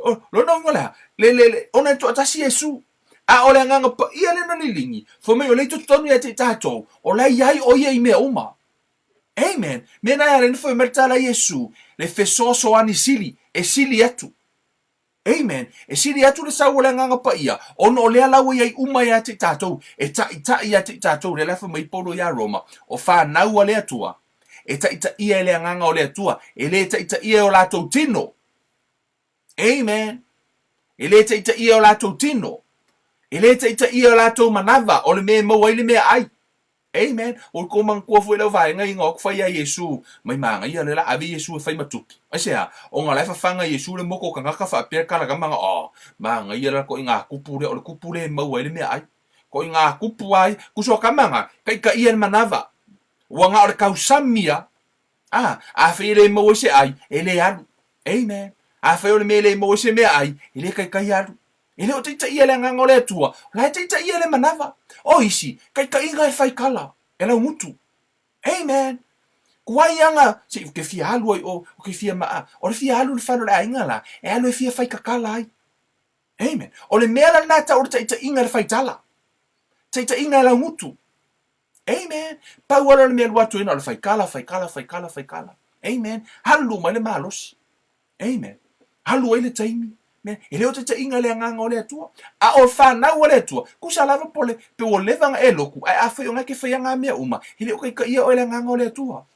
o lona uiga o le a? Le, le, le, ona e toatasi Iesu. A o le Agaga Paia lea na liligi, fai mai o lea i totonu ia te i tatou, o la e i ai o ia i mea uma. Amen. Mea na e ala ai na fai mai le tala a Iesu, le fesoasoani sili, e sili atu. Amen. E sili atu le sau o le Agaga Paia, ona o lea la ua i ai uma ia te i tatou, e taʻitaʻi ia te i tatou, lea la e fai mai Paulo iā Roma, o fanau a le Atua, e taʻitaʻia e le Agaga o le Atua, e le taʻitaʻia e o latou tino. Amen. E le taʻitaʻia e o latou tino. E le taʻitaʻia e o latou manava, o le mea e maua ai le meaʻai. Amen. O kou manatua foi lau vaega i ina fai ia Iesu mai manaia lea la ave Iesu e fai ma tupe. Aisea? Ona la e fafaga Iesu le moto o tagata faapea kalakamaga oh manaia la ko ina kupu lea o le kupu lea e maua ai le meaai. Ko ina kupu ai kuso kamaga taitaia le manava. Ua na o le tausami ia. Ah, afai e le maua ai se ai, e le alu. Amen. Afai o le mea e le maua ai se meaai, e le taitai alu. E le o taitaia le Agaga o le Atua, o la e taitaia le manava. O isi, taitaiga e fai kala, e laugutu. Amen. Kuai aga, se i ke fia alu ai o, o ke fia maa, o le fia alu i le fale o le aiga la, e alu e fia fai kakala ai. Amen. O le mea la lena e tau o le taitaiga e le fai tala. Taitaiga e laugutu. Amen. Pau lava lea o le mea e alu atu ai na o le fai kala, fai kala, fai kala, fai kala. Amen. Alu mai le malosi. Amen. Alu ai le taimi. Amen. E le o taitaiga le Agaga o le Atua. A o fanau a le Atua, kusa lava po le, pe ua leva ona e loku, ae afai o na e te faia na mea uma, e le o taitaia oe le Agaga o le Atua.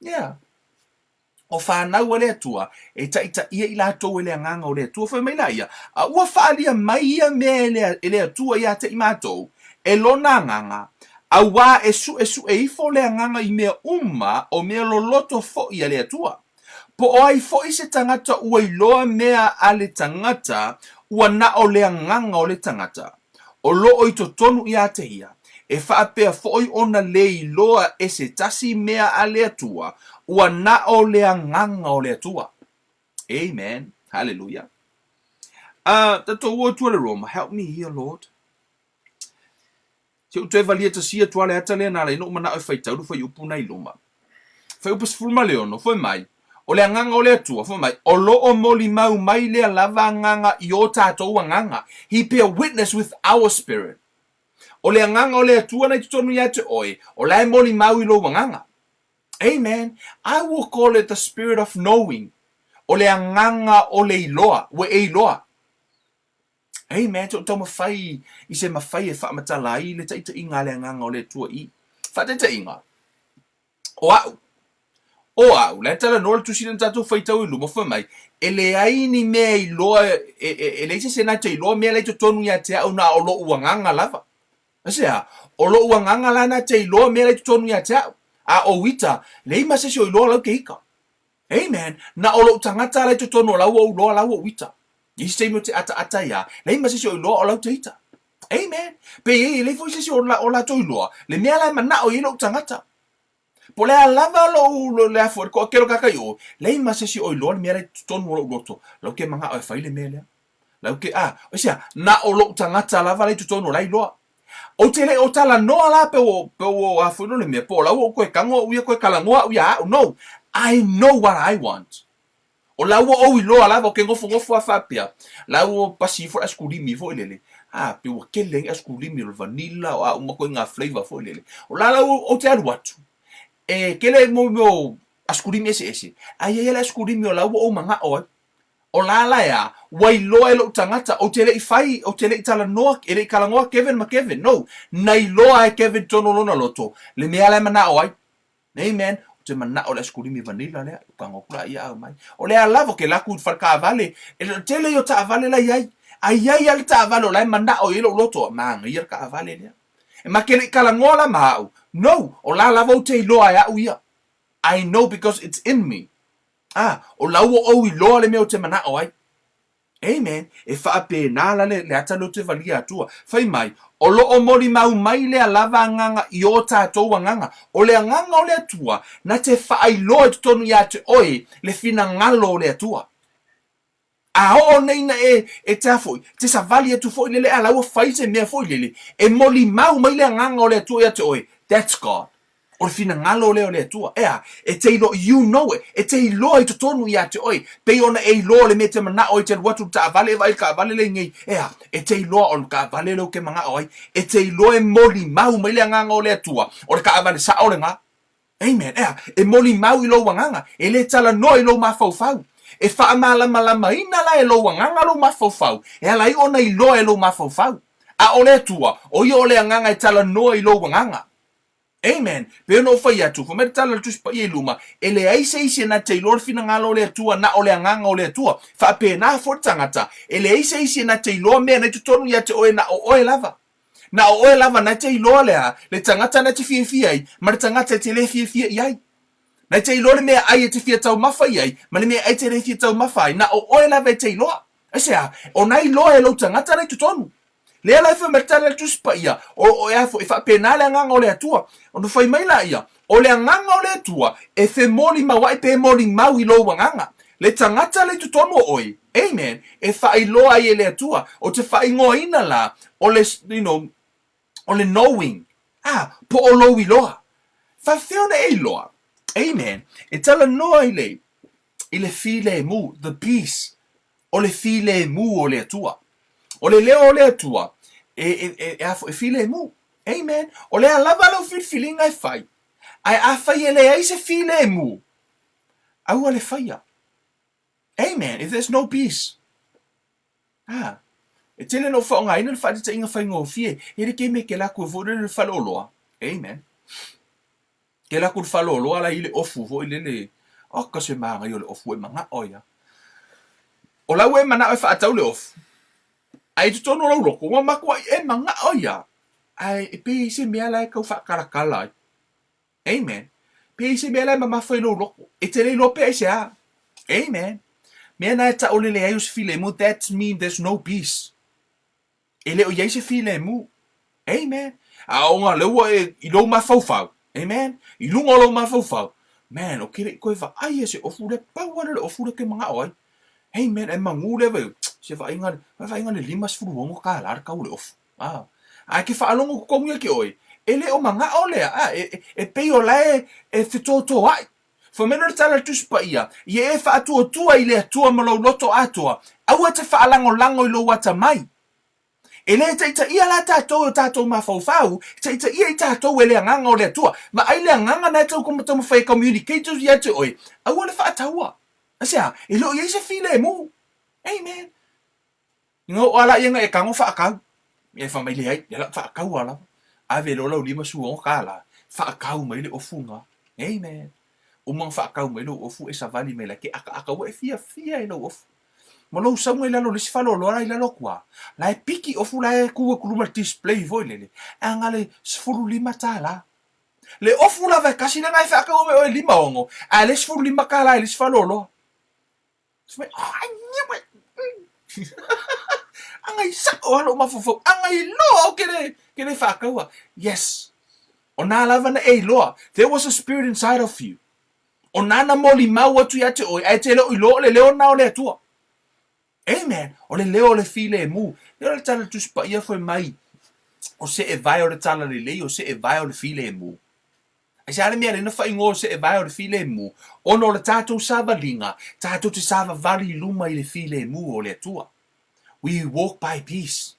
Yeah. O fanau a le Atua, e taitaia i latou e le Agaga o le Atua. Fai mai la ia, a ua faalia mai ia mea e le, e le Atua ia te i matou, e lona Agaga, auā e suʻesuʻe ifo le Agaga i mea uma o mea loloto foʻi a le Atua. Po o ai foi se tagata ua iloa mea a le tagata ua na o le agaga o le tagata, o lo o i totonu iā te ia, e faapea foi ona le iloa e se tasi mea a le Atua, ua na o le agaga o le Atua. Amen. Hallelujah. Tatou o i tua le Roma. Help me here, Lord. Se ou toe valia tasi atu a le ata lea na ala ai noʻu manaʻo e faitau le fuaiupu na i luma. Fuaiupu 16, Fai mai, o le Agaga o le Atua, fai mai, o lo o molimau mai lea lava Agaga i o tatou agaga, He bear witness with our spirit. O le Agaga o le Atua na i totonu ia te oe, o la e molimau i lou agaga. Amen. I will call it the spirit of knowing. O le Agaga o le iloa, ua e iloa. Amen. Se o taumafai i se mafai e faamatala ai le taitaiga a le Agaga o le Atua i faataitaiga. O a'u, o a'u, la e talanoa le tusi lea na tatou faitau i luma, fai mai, e leai ni mea e iloa, e, e, e leai se isi e na te iloa mea la i totonu ia te a'u na o lo'u agaga lava. Aisea? O lo'u agaga la na te iloa mea la i totonu ia te a'u. A o ita, leai ma se isi o iloa lau te ita. Amen. Na o lou tagata la i totonu o lau ou loa lau ou ita. I isi taimi ou te ataata ai a, leai ma se isi o iloa o lau te ita. Amen. Pe i ai, leai foi se isi o, o latou iloa, le mea la e manao i ai lou tagata. Po o le a lava lou, lo, le a foi, le toatele o tagata i o, leai ma se isi o iloa le mea la i totonu o lou loto, lau ke manao e fai le mea lea. Lau ke, a, aisea, na o lou tagata lava la i totonu o la iloa. Ou te le o talanoa la pe ua, pe ua a foi le mea, po o la ua ou toe tago au ia toe talanoa au iā a'u. No, I know what I want. O la ua ou iloa lava, ou te nofonofo lava faapea, la ua pasi ifo le aisikulimi foi lele. A, pei ua tele ai ni aisikulimi o le vanilla o a uma ituaiga flavour foi lele. O la la ou te alu atu, e tele mo mea o aisikulimi eseese, ae i ai lava le aisikulimi o la ua ou manao ai. O la la e a? Ua iloa e lou tagata, ou te le i fai, ou te le i talanoa, e le i talanoa Kevin ma Kevin, no. Na iloa e Kevin tonu lona loto, le mea la e manao ai. Amen. Ou te manao i le aisikulimi vanilla lea, ou tago atu laia aumai. O lea lava ou te alu atu i le fale taavale, e le o tele ia o taavale la e i ai. Ae i ai lava le taavale o la e manao i ai lou loto, manaia le taavale lea. E ma te le i talanoa la ma au, no, o la lava ou te iloa e au ia. I know because it's in me. A, o la ua ou iloa le mea ou te manao ai. Amen. E faapena la le, le ata lea ou te valia atua. Fai mai, o lo o molimau mai lea lava agaga i o tatou agaga. O le agaga o le Atua, na te faailoa i totonu ia te oe le finagalo o le Atua. A oo nei na e, e te a foi, te savali atu foi lele a la ua fai se mea foi lele, e molimau mai le agaga o le Atua ia te oe. That's God. O le finagalo lea o le Atua. E a? E te iloa, you know it. E te iloa i totonu ia te oe. Pei ona e iloa le mea e te manao ai te alu atu i le taavale, e vaai i le taavale lea i nei. E a? E te iloa o le taavale lea ou te manao ai. E te iloa e molimau mai le agaga o le Atua, o le taavale sao lena. Amen. E a? E molimau i lou agaga. E le talanoa i lou mafaufau. E faamalamalamaina la e lou agaga lou mafaufau, e ala ai ona iloa e lou mafaufau. A o le Atua, o ia o le agaga e talanoa i lou agaga. Amen. Pei ona ou fai atu, fai mai le tala a le Tusi Paia i luma, e leai se isi e na te iloa le finagalo o le Atua na o le Agaga o le Atua. Faapena foi le tagata, e leai se isi e na te iloa mea na i totonu ia te oe na o oe lava. Na o oe lava na te iloa le a, le tagata na te fiafia ai, ma le tagata e te le fiafia i ai. Na te iloa le mea ai e te fia taumafa i ai, ma le mea ai e te le fia taumafa ai, na o oe lava e te iloa. Aisea? O na iloa e lou tagata la i totonu. Lea la e fai mai le tala a le Tusi Paia, o, o, e a foi, e faapena le agaga o le Atua. Ona fai mai laia, o le agaga o le Atua e femolimauaʻi pe molimau i lou agaga. Le tagata la i totonu o oe, amen, e faailoa ai e le Atua. O te faaigoaina la, o le, you know, o le knowing, ah, po o lou iloa. Faafefea ona e iloa? Amen. E talanoa i le, i le filemu, the peace, o le filemu o le Atua. O le leo o le Atua, e, e, e, e, a foi, e filemu. Amen. O le a lava lau filifiliga e fai, ae afai e leai se filemu, aua le faia. Amen. If there's no peace. Ah, e tele ona ou faaaogaina le faataitaiga faigofie, e like me ke lakou foi lele le faleoloa. Amen. Ke alu atu i le faleoloa la i le ofu foi lele, oka se manaia o le ofu e manao ia. O la ua e manao e faatau le ofu, ae i totonu o lou loto, ua matuai e manao ia, ae e pei e i se mea la e tau faakalakala ai. Amen. Pei e i se mea la e mamafa i lou loto. E te le iloa pe aisea. Amen. Mea na e taolele ai o se filemu, that's mean there's no peace. E le o i ai se filemu. Amen. A o ngā lea ua e i lou mafaufau. Amen. I luga o lou mafaufau. Man, o ke le i koe vaai e se ofu lea, pau lava lea o le ofu lea ke manaʻo ai. Amen. E magū lea vai, se vaaiga, vaaiga le $56 le kau o le ofu. Ah. A e ke faalogo totonu ia ke oe, e le o manaʻo lea, ah, e, e, e pei o la e, e fetotoaʻi. Fai mai loa le tala a le Tusi Paia, Ia e faatuatua i le Atua ma lou loto atoa, aua e te faalagolago i lou atamai. E le taitaia la tatou e o tatou mafaufau, e taitaia i tatou e le Agaga o le Atua. Vaai le Agaga na e tau taumafai e communicate ia te oe, aua le faataua. Aisea? E le o i ai se filemu. Amen. Ina oo a la ia na e tago faatau. Ia fai mai, Leai, ia lau faatau a lava. Ave loa lau $56, faatau mai le ofu na. Amen. Uma na faatau mai lou ofu, e savali mai la ke akaaka ua e fiafia i lou ofu. Ma lou sauga i lalo o le isi faleoloa la i lalo atu a, la e piki ofu la e tu atu luma le display foi lele, e aga le $15. Le ofu lava e kasi lena e faatau mai oe 56, ae le $15 i le isi faleoloa. Agai sao lava lou mafaufau, agai loa ou ke le, ke le faataua. Yes. O nā lava na e iloa. There was a spirit inside of you. O nā na molimau atu ia te oe, ae te le o iloa o le leo na o le Atua. Amen. O le leo o le filemu. Leo o le tala Tusi Paia fai mai, o se e vae o le tala lelei, o se e vae o le filemu. Aisea le mea lea na faaigoa o seevae o le filemu? Ona o le tatou savaliga, tatou te savavali i luma i le filemu o le Atua. We walk by peace.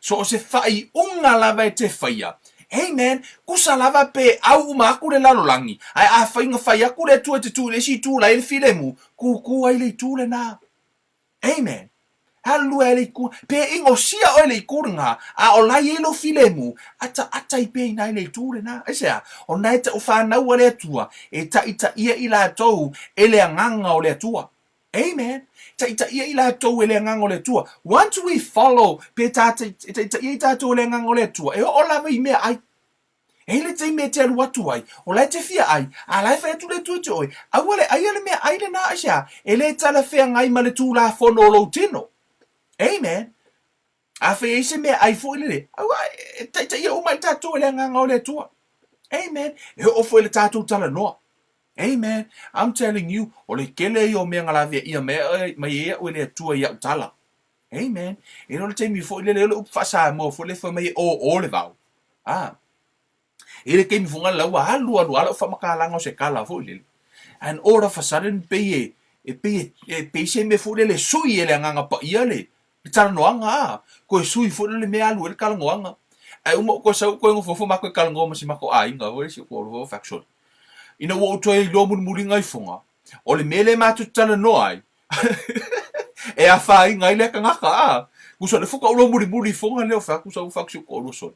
So o se faaiuga lava e te faia, Amen, kusa lava pe au uma aku le lalolagi, ae afai na fai aku le Atua e te tu i le isi itu la e i ai le filemu, kūkū ai le itu lenā. Amen. Alu ai le itu, pe inosia oe i le itu lenā, a o la e i ai lou filemu, ataata ai pea i ina i le itu lenā. Aisea? O na e tau fanau a le Atua, e taitaia i latou e le Agaga o le Atua. Amen. Taitaia i latou e le Agaga o le Atua. Once we follow, pe ta, e taitaia i tatou e le Agaga o le Atua, e oo lava i mea ai. E i ai le taimi e te alu atu ai, o la e te fia ai, a la e fai atu le Atua te oe, aua le aia le mea ai lenā, aisea? E le talafeagai ma le tulafono o lou tino. Amen. Afai e i ai se mea ai foi lele, aua e taitaia uma ai tatou e le Agaga o le Atua. Amen. E oo foi i le tatou talanoa. Amen. I'm telling you, o le kele ia o mea na laveaia mai mai ai au e le Atua i au tala. Amen. E le o le taimi foi lele, o le upu faa-Samoa foi lele fai mai e ō le vao. Ah. I le taimi foi la ua alu alu a lau faamatalaga o se tala foi lele. And all of a sudden pei e e pei e pei se mea foi lele e sui e le Agaga Paia le le talanoaga a. Toe sui foi lele mea alu ai le talanoaga. Ae uma ou toe sau ou toe nofonofo matou e talanoa ma si matou aiga foi si ou faction. Ina ua ou toe iloa mulimuliga ifoga, o le mea lea matou te talanoa ai, e afaina ai lea tagata, a. Tusa o lea faatoa ou iloa mulimuli ifoga lea o fai atu sau fai atu si ou toalua sole.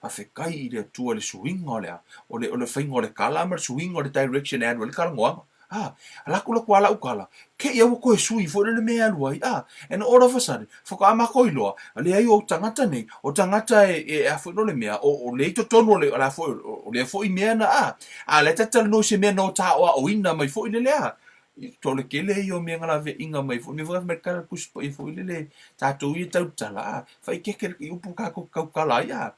Faafetai i le Atua i le suiga o le a, o le, o le faiga o le tala ma le suiga o le direction e alu ai le talanoaga. A, ala atu la atu a lau tala, kei a ua toe sui foi lele mea e alu ai, a. And all of a sudden, faatoa matou iloa, leai o tagata nei, o tagata e, e a foi no le mea, o, o lea i totonu o le, o le a foi, o lea foi mea na, a. A lea ta te talanoa i se mea na o ta aoaoina mai foi lele, a. To le kele ia o mea na laveaiga mai foi, mea foi na fai mai le tala Tusi Paia foi lele, tatou ia e tautala, a, faaeteete i upu tatou te tautala ai, a.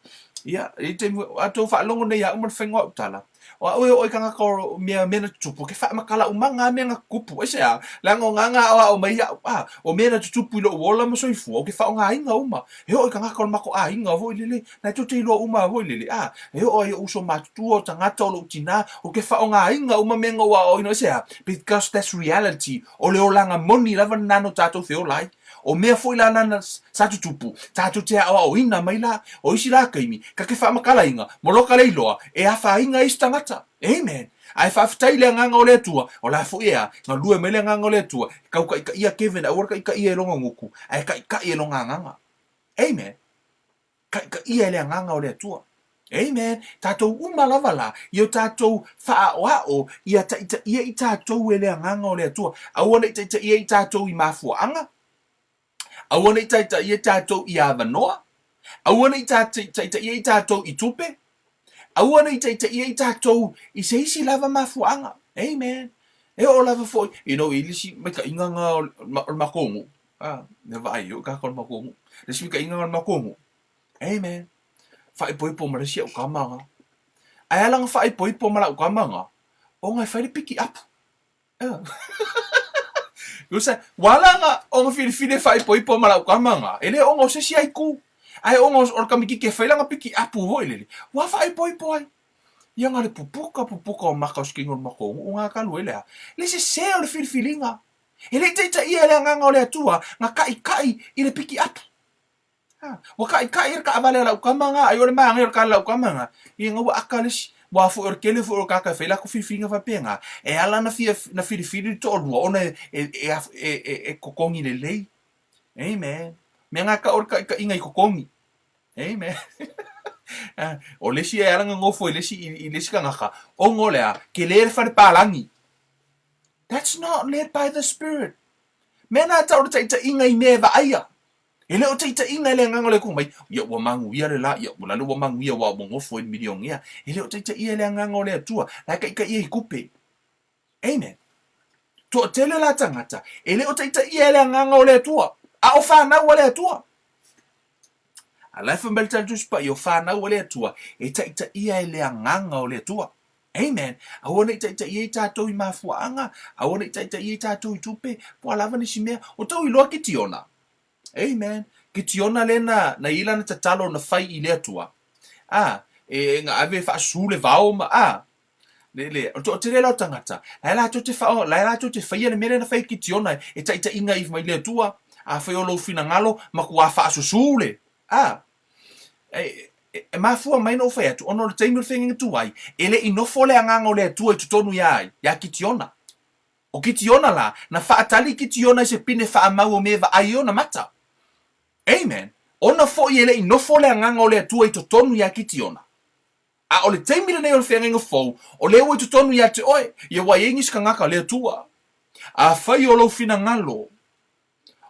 Ia, e i ai taimi, a outou faalogo nei ia au ma le faiga o au tala, O au e oo i tagata o mea mea na tutupu, ke faamatala umaga a mea na tutupu. Aisea? Leaga o nga na aoao mai iaʻu, a, o mea na tutupu i loʻu ola ma soifua, o ke faaaogaina uma. E oo i tagata o le matou aiga foi lele, na e tou te iloa uma foi lele, a, e oo ai i oʻu uso matutua, o tagata o loʻu tinā, o ke faaaogaina uma mea na ou aoaoina. Aisea? Because that's reality. O le olaga moni lava lena no tatou feola ai. O mea foi la na sa tutupu, tatou te aoaoina mai la. O isi la taimi, ka te faamatalaina, moloka le iloa, e afaina isi tagata. Amen. Ae faafetai i le Agaga o le Atua, o la foi e a, galue mai le Agaga o le Atua, e tau taitaia Kevin, aua le taitaia e lona gutu, ae taitai e lona agaga. Amen. Taitaia e le Agaga o le Atua. Amen. Tatou uma lava la, i o tatou faaoao, ia taitaia i tatou e le Agaga o le Atua. Aua ne i taitaia i tatou i mafuaaga, aua ne i taitaia i tatou i avanoa, aua ne i taitaia i tatou i tupe, aua ne i taitaia i tatou i se isi lava mafuaaga. Amen. E oo lava foi, you know, i le isi maitaiga na o le matou nuu, a, e vaai ai kākou i le matou nuu. Le isi maitaiga na o le matou nuu, amen, faaipoipo ma le isi au tama na. Ae ala na faaipoipo ma lau tama na, ona e fai le pikiapu. Usa, ua ala na ona filifili e faaipoipo ma lau tama na, e le ona o se isi aiku, ae ona o le kamititi e fai lana pikiapu foi lele, ua faaipoipo ai. Ia na le pupuka pupuka o maka o se kino o le matou nuu na talu ai le a, le sese o le filifiliga. E le i taitaia e le Agaga o le Atua na kaʻikaʻi i le pikiapu. A, ua kaʻikaʻi le kaʻawale a lau tama na, ai o le mānaia o le kala a lau tama na, ia na ua aka le isi. Ua foi o le tele foi o kākau e fai lakou filifiliga faapena, e ala na fia na filifili le toʻalua ona e e e e e, e totogi lelei. Amen. Mea na tau o le kaʻikaʻiga i totogi. Amen. O le isi e ala na nofo i le isi i le isi tagata, ona o le a, kele le fale palagi. That's not led by the Spirit. Mea na tau o le taʻitaʻiga i mea e vaaia. E le o taʻitaʻiga e le Agaga o le Atua mai, ia ua manuia le la, ia ua lale ua manuia ua ua nofo i le milionea. E le o taʻitaʻia e le Agaga o le Atua, la e taʻitaʻia i tupe. Amen. Toatele la tagata, e le o taʻitaʻia e le Agaga o le Atua, a o fanau a le Atua. A la e fai mai le Tala Tusi Paia, o fanau a le Atua, e taʻitaʻia e le Agaga o le Atua. Amen. Aua ne i taʻitaʻia i tatou i mafuaaga, aua ne i taʻitaʻia i tatou i tupe, po o a lava nisi mea. O tou iloa Kitiona. Amen. Kitiona lea na, na i ai lana tatalo na fai i le Atua. A, e, na ave e faasusu le vao ma, a, le, le, o le toatele la o tagata, la e latou te wha, la e latou te faia le mea lea na fai e Kitiona e taʻitaʻiga i mai le Atua. Afai o lou finagalo, matua faasusu le, a. E, e, e mafua mai ona ou fai atu, ona o le taimi o le feagaiga tuai, e le i nofo le Agaga o le Atua i totonu iā ai, iā Kitiona. O Kitiona la, na faatali Kitiona i se pine faamau o mea e vaai ai ona mata. Amen. Ona foi e le i nofo le Agaga o le Atua i totonu iā Kitiona. A o le taimi lenei o le feagaiga fou, o lea ua i totonu ia te oe, ia ua i ai nisi kangaka, le Atua. Afai o lou finagalo,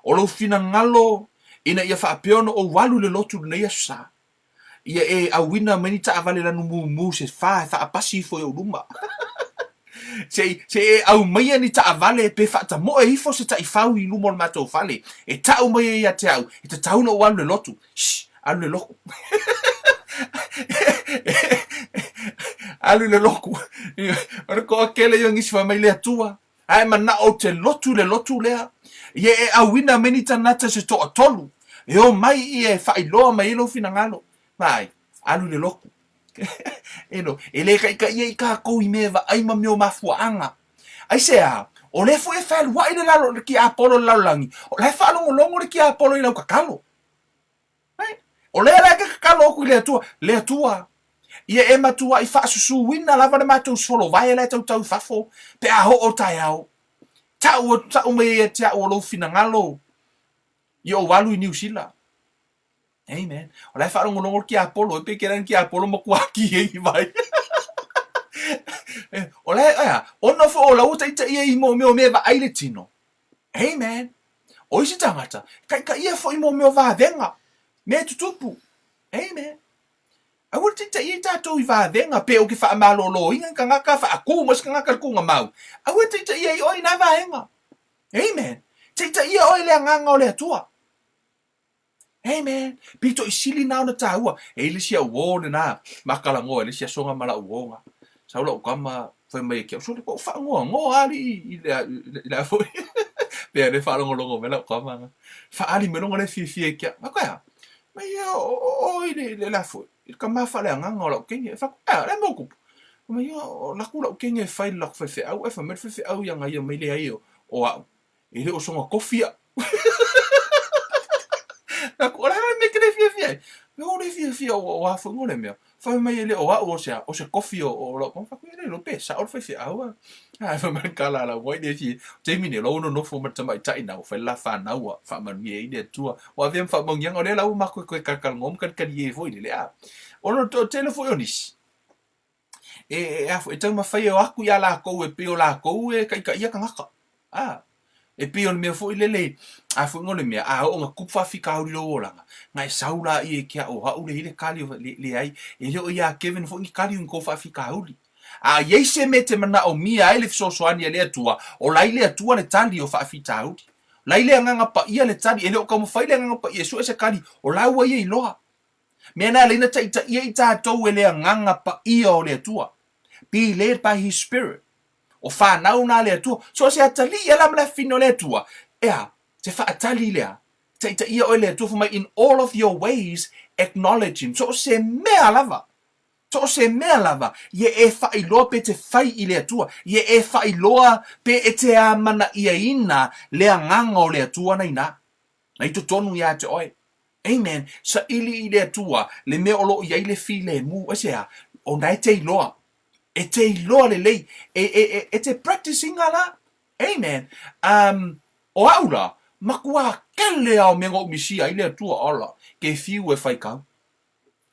o lou finagalo ina ia faapea ona ou alu i le lotu i lenei Aso Sa, ia e auina mai ni taavale lanu mumu se fa e faapasi ifo i ou luma. Se i, se i e aumaia ni taavale pe faatamoe ifo se taifau i luma o le matou fale e tau mai ai ia te au, e tatau ona ou alu i le lotu. Shh, alu i le loku. Alu i le loku. O le toatele ia o nisi fai mai le Atua, ae manao ou te lotu i le lotu lea, ia e auina mai ni tagata se toatolu e omai ia e faailoa mai ai lou finagalo. Vaai, alu i le loku. You e le taitaia i tatou i mea e vaai ma mea o mafuaaga. Aisea? O lea foi e fealuai le lalo, le tiapolo i le lalolagi, o la e faalogologo le tiapolo i lau tatalo. Right? O lea la e te tatalo atu i le Atua, le Atua, ia e matuai faasusuina lava le matou solovae la e tautau i fafo, pe a oo taeao. Tau, tau mai ai ia te au o lou finagalo, ia ou alu i Niu Sila. Amen. O la e faalogologo le tiapolo, e pei kela ni tiapolo matua ki e i vai. O la e, aia, ona foi o la ua taitaia i mo mea o mea e vaai le tino. Amen. O isi tagata, e taitaia foi mo mea o vavega, mea e tutupu. Amen. Aua le taitaia i tatou i vavega, pe ou te faamaloloina ni tagata, faatu mai se tagata i le tuugamau. Aua le taitaia ai oe i na vaega. Amen. Taitaia oe i le agaga o le Atua. Amen. Pito i sili na ona taua. E i le isi au uō lena, makalagoa i le isi asoga ma lau uō ga. Sau lau tama fai mai e ke au, sole koʻu faanoanoa alii i le, i le a foi. Pea le faalogologo mai lau tama ga. Faali mai lona lea fiafia i ke au. Fai atu, Mai ia o, o, o i le, le, le a foi, i le tama faaleagaga o lau kenge. Fai atu, Ea, le a mea ua tupu? Fai mai, Ia, o laku lau kenge e fai i le laku faifeau, ae fai mai le faifeau ia na ia mai leai o, o au. E le o soga kofi au. Aku, o le a le mea e te le fiafia ai? Mea o le fiafia o, o a foi ngo le mea. Fai mai e le o au o se, o se kofi o, o lau Fai atu, e le iloa pe sao le faifeau a. A, fai mai le kala a lau ai le fia. Taimi nei, o la ua nonofo ma le tamaitai na, ua fai le la fanau a faamanuia ai le Atua. Ua avea ma faamanuiaga, o lea la ua matou toe talatalanoa ma kalikalie ai foi lele a. Ona o le toatele foi o nisi, e, e, e taumafai e o atu iā lakou e pei o lakou e taitaia tagata. A, e pei o le mea foi lele, a foi o le mea, a oo ina tupu faafitauli i lou olaga, na e sau laia i ke au o au lea i le kali o, le, leai, e le o iā Kevin foi ni kali o ni kou faafitauli. A i ai se mea e te manaomia ai le fesoasoani a le Atua, o la i le Atua le tali o faafitauli. O la i le Agaga Paia le tali, e le o taumafai le Agaga Paia e sue se kali, o la ua ia iloa. Mea na alai na taitaia i tatou e le Agaga Paia o le Atua. Be led by His Spirit. O fanau na a le Atua. So o se atalii a la ma le afafine o le Atua, ea, te faatali lea. Taitaia oe le Atua, fai mai, in all of your ways acknowledge Him. So o se mea lava, so o se mea lava, ia e faailoa pe te fai i le Atua, ia e faailoa pe e te amanaiaina le Agaga o le Atua na inā. Na i totonu iā te oe. Amen. Saili i le Atua le mea o lo o i ai le filemu. Aisea? Ona e te iloa. E te iloa lelei. E, e, e, e te practice ina la. Amen. Um, o au la, matua kele a o mea na ou misia ai le Atua, ala, ke fiu e faikau.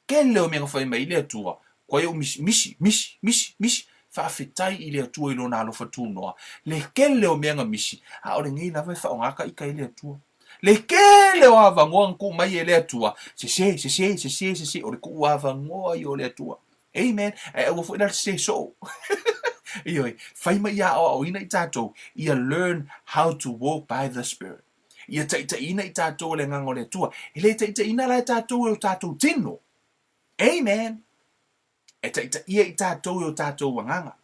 Kele o mea na fai mai ai le Atua, koe ou misi, misi, misi, misi, misi, faafetai i le Atua i Lona alofa tunoa, le kele o mea na misi, aole nei lava e faaaoga ka ika i le Atua. Le kele o avanoa na tuu mai e le Atua, sese, sese, sese, sese, o le tuu avanoa ia o le Atua. Amen. Ae aua foi la le sese soo. Ioe, fai ma ia aoaoina i tatou, ia learn how to walk by the Spirit. Ia taitaiina i tatou e le Agaga o le Atua. E le taitaiina la e tatou e o tatou tino. Amen. E taitaia i tatou e o tatou agaga.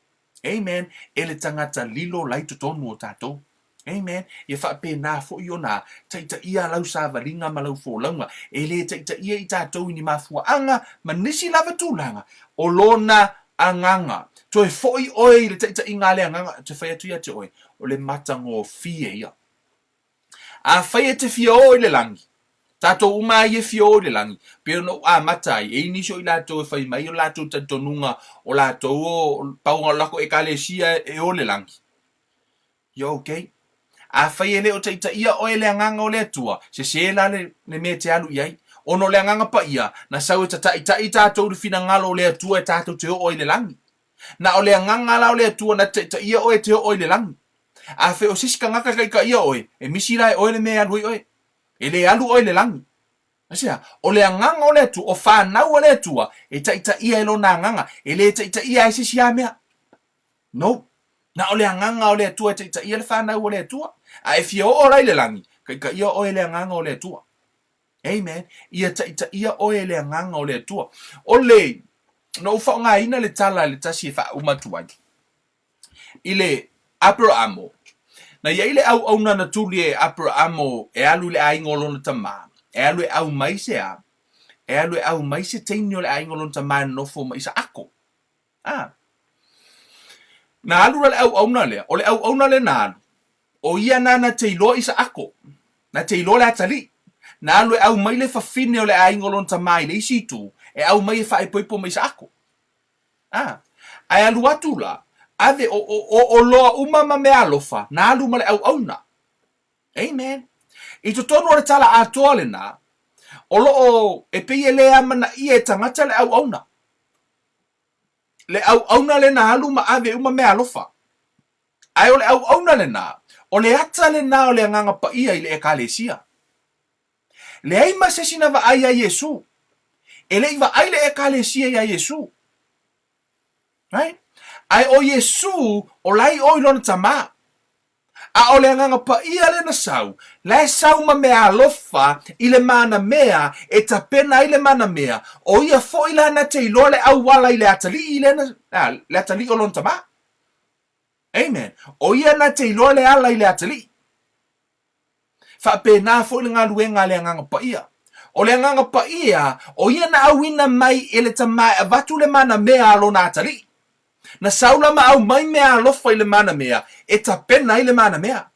Amen. E le tagata lilo la i totonu o tatou. Amen. Ia faapena foi ona taitaia lau savaliga ma lau folauga. E le taitaia i tatou i ni mafuaaga ma nisi lava tulaga o lona agaga. Toe foi oe i le taitaiga a le agaga, ou te fai atu ia te oe, o le matagofie ia. Afai e te fia oo i le lagi, Tatou uma ai e fia o i le lagi, pei ona ou amata ai, e i ai nisi o i latou e fai mai o le latou talitonuga o latou o pauga o le latou ekalesia e o i le lagi. Ia ok. Afai e le o taitaia oe e le Agaga o le Atua, sese la le, le mea e te alu i ai. Ona o le Agaga Paia, na sau e tataitai tatou i le finagalo o le Atua e tatou te oo ai i le lagi. Na o le Agaga la o le Atua na te taitaia oe e te oo ai i le lagi. Afai o se isi tagata e taitaia oe, e misi la e oe le mea e alu ai oe. E le alu oe i le lagi. Aisea? O le Agaga o le Atua, o fanau a le Atua, e taitaia e Lona Agaga, e le taitaia ai se isi a mea. No. Na o le Agaga o le Atua e taitaia le fanau o le Atua. A e fia oo la i le lagi, taitaia oe e le Agaga o le Atua. Amen. Ia taitaia oe e le Agaga o le Atua. O le, na ou faaaogaina le tala i le tasi e faauma atu ai. I le Aperaamo, na i ai le auauna na tuli e Aperaamo e alu i le aiga o lona tama, e alu e aumai se a? E alu e aumai se teine o le aiga o lona tama e nonofo ma Isaako. A. Na alu la le auauna lea, o le auauna lea na alu, o ia nana te iloa Isaako, na te iloa le atalii. Na alu e aumai le fafine o le aiga o lona tama i le isi itu, e aumai e faaipoipo ma Isaako. A. Ae alu atu la, ave o, o, o oloa uma ma meaalofa, na alu ma le auauna. Amen. I totonu o le tala atoa lena, o lo o, e pei e le amanaia e tagata le auauna. Le auauna lea na alu ma ave uma meaalofa. Ae o le auauna lena, o le ata lena o le Agaga Paia i le Ekalesia. Leai ma se isi na vaai iā Iesū. E le i vaai le Ekalesia iā Iesū. Right? Ae o Iesū, o la i o i lona Tamā. A o le Agaga Paia lea na sau, la e sau ma meaalofa i le manamea e tapena ai le manamea, o ia foi la na te iloa le auala i le atalii lea na, a, le atalii o lona tamā. Amen. O ia na te iloa le ala i le atalii. Faapena foi le galuega a le Agaga Paia. O le Agaga Paia, o ia na auina mai e le Tamā e avatu le manamea a lona atalii. Na sau la ma aumai meaalofa i le manamea e tapena ai le manamea.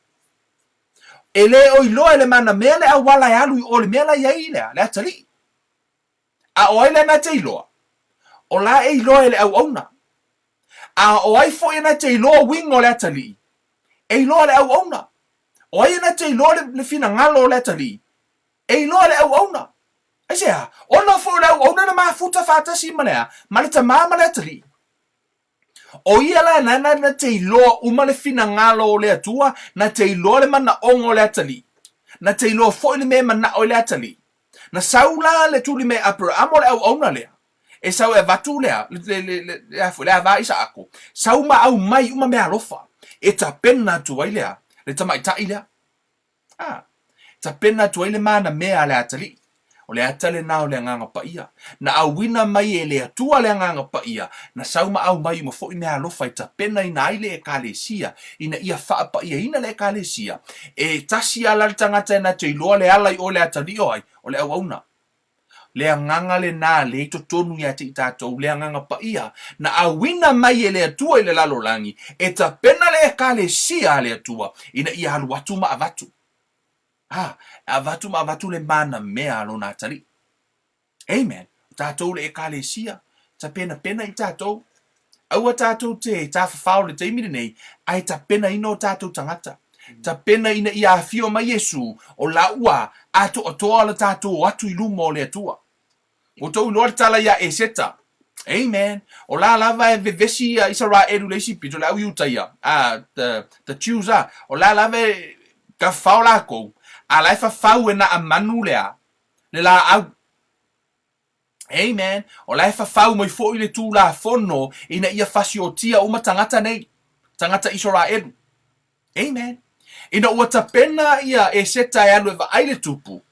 E le o iloa e le manamea le auala e alu i o le mea la i ai le, le atalii. A o ai la na te iloa? O la e iloa e le auauna. A o ai foi na te iloa uiga o le atalii? E iloa le auauna. O ai na te iloa le, le finagalo o le atalii? E iloa le auauna. Aisea? Ona foi o le auauna na mafuta faatasi ma le a? Ma le tamā ma le atalii. O ia la na, na, na te iloa uma le finagalo o le Atua, na te iloa le manaoga o le atalii. Na te iloa foi le mea e manao ai le atalii. Na sau la le tuli mai e Aperaamo le auauna lea, e sau e avatu le a, le, le, le, le, le, a foi, le ava a Isaako, sau ma aumai uma meaalofa, e tapena atu ai le a, le tamaitai lea. A, tapena atu ai le manamea a le atalii. O le ata lena o le Agaga Paia. Na auina mai e le Atua le Agaga Paia, na sau ma aumai uma foi meaalofa e tapenaina ai le Ekalesia, ina ia faapaiaina le Ekalesia. E tasi lava la le tagata e na te iloa le ala i o le atalii o ai, o le auauna. Le agaga lena lea i totonu ia te i tatou, le Agaga Paia, na auina mai e le Atua i le lalolagi, e tapena le Ekalesia a le Atua, ina ia alu atu ma avatu. A, e avatu ma avatu le manamea a lona atalii. Amen. O tatou le Ekalesia, tapenapena i tatou. Aua tatou te tafafao i le taimi lenei, ae tapenaina o tatou tagata. Tapena ina ia afio mai Iesu, o la ua atoatoa le tatou o atu i luma o le Atua. Ua outou iloa le tala ia Eseta. Amen. O la lava e vevesi ia Isaraelu i le isi pito, le au Iutaia, a, the, the Jews a, o la lava e tafafao lakou, a la e fafau e Naamanu le a, le laau. Amen. O la e fafau mai foi le Tulafono ina ia fasiotia uma tagata nei, tagata Isaraelu. Amen. Ina ua tapena ia Eseta e alu e vaai le tupu,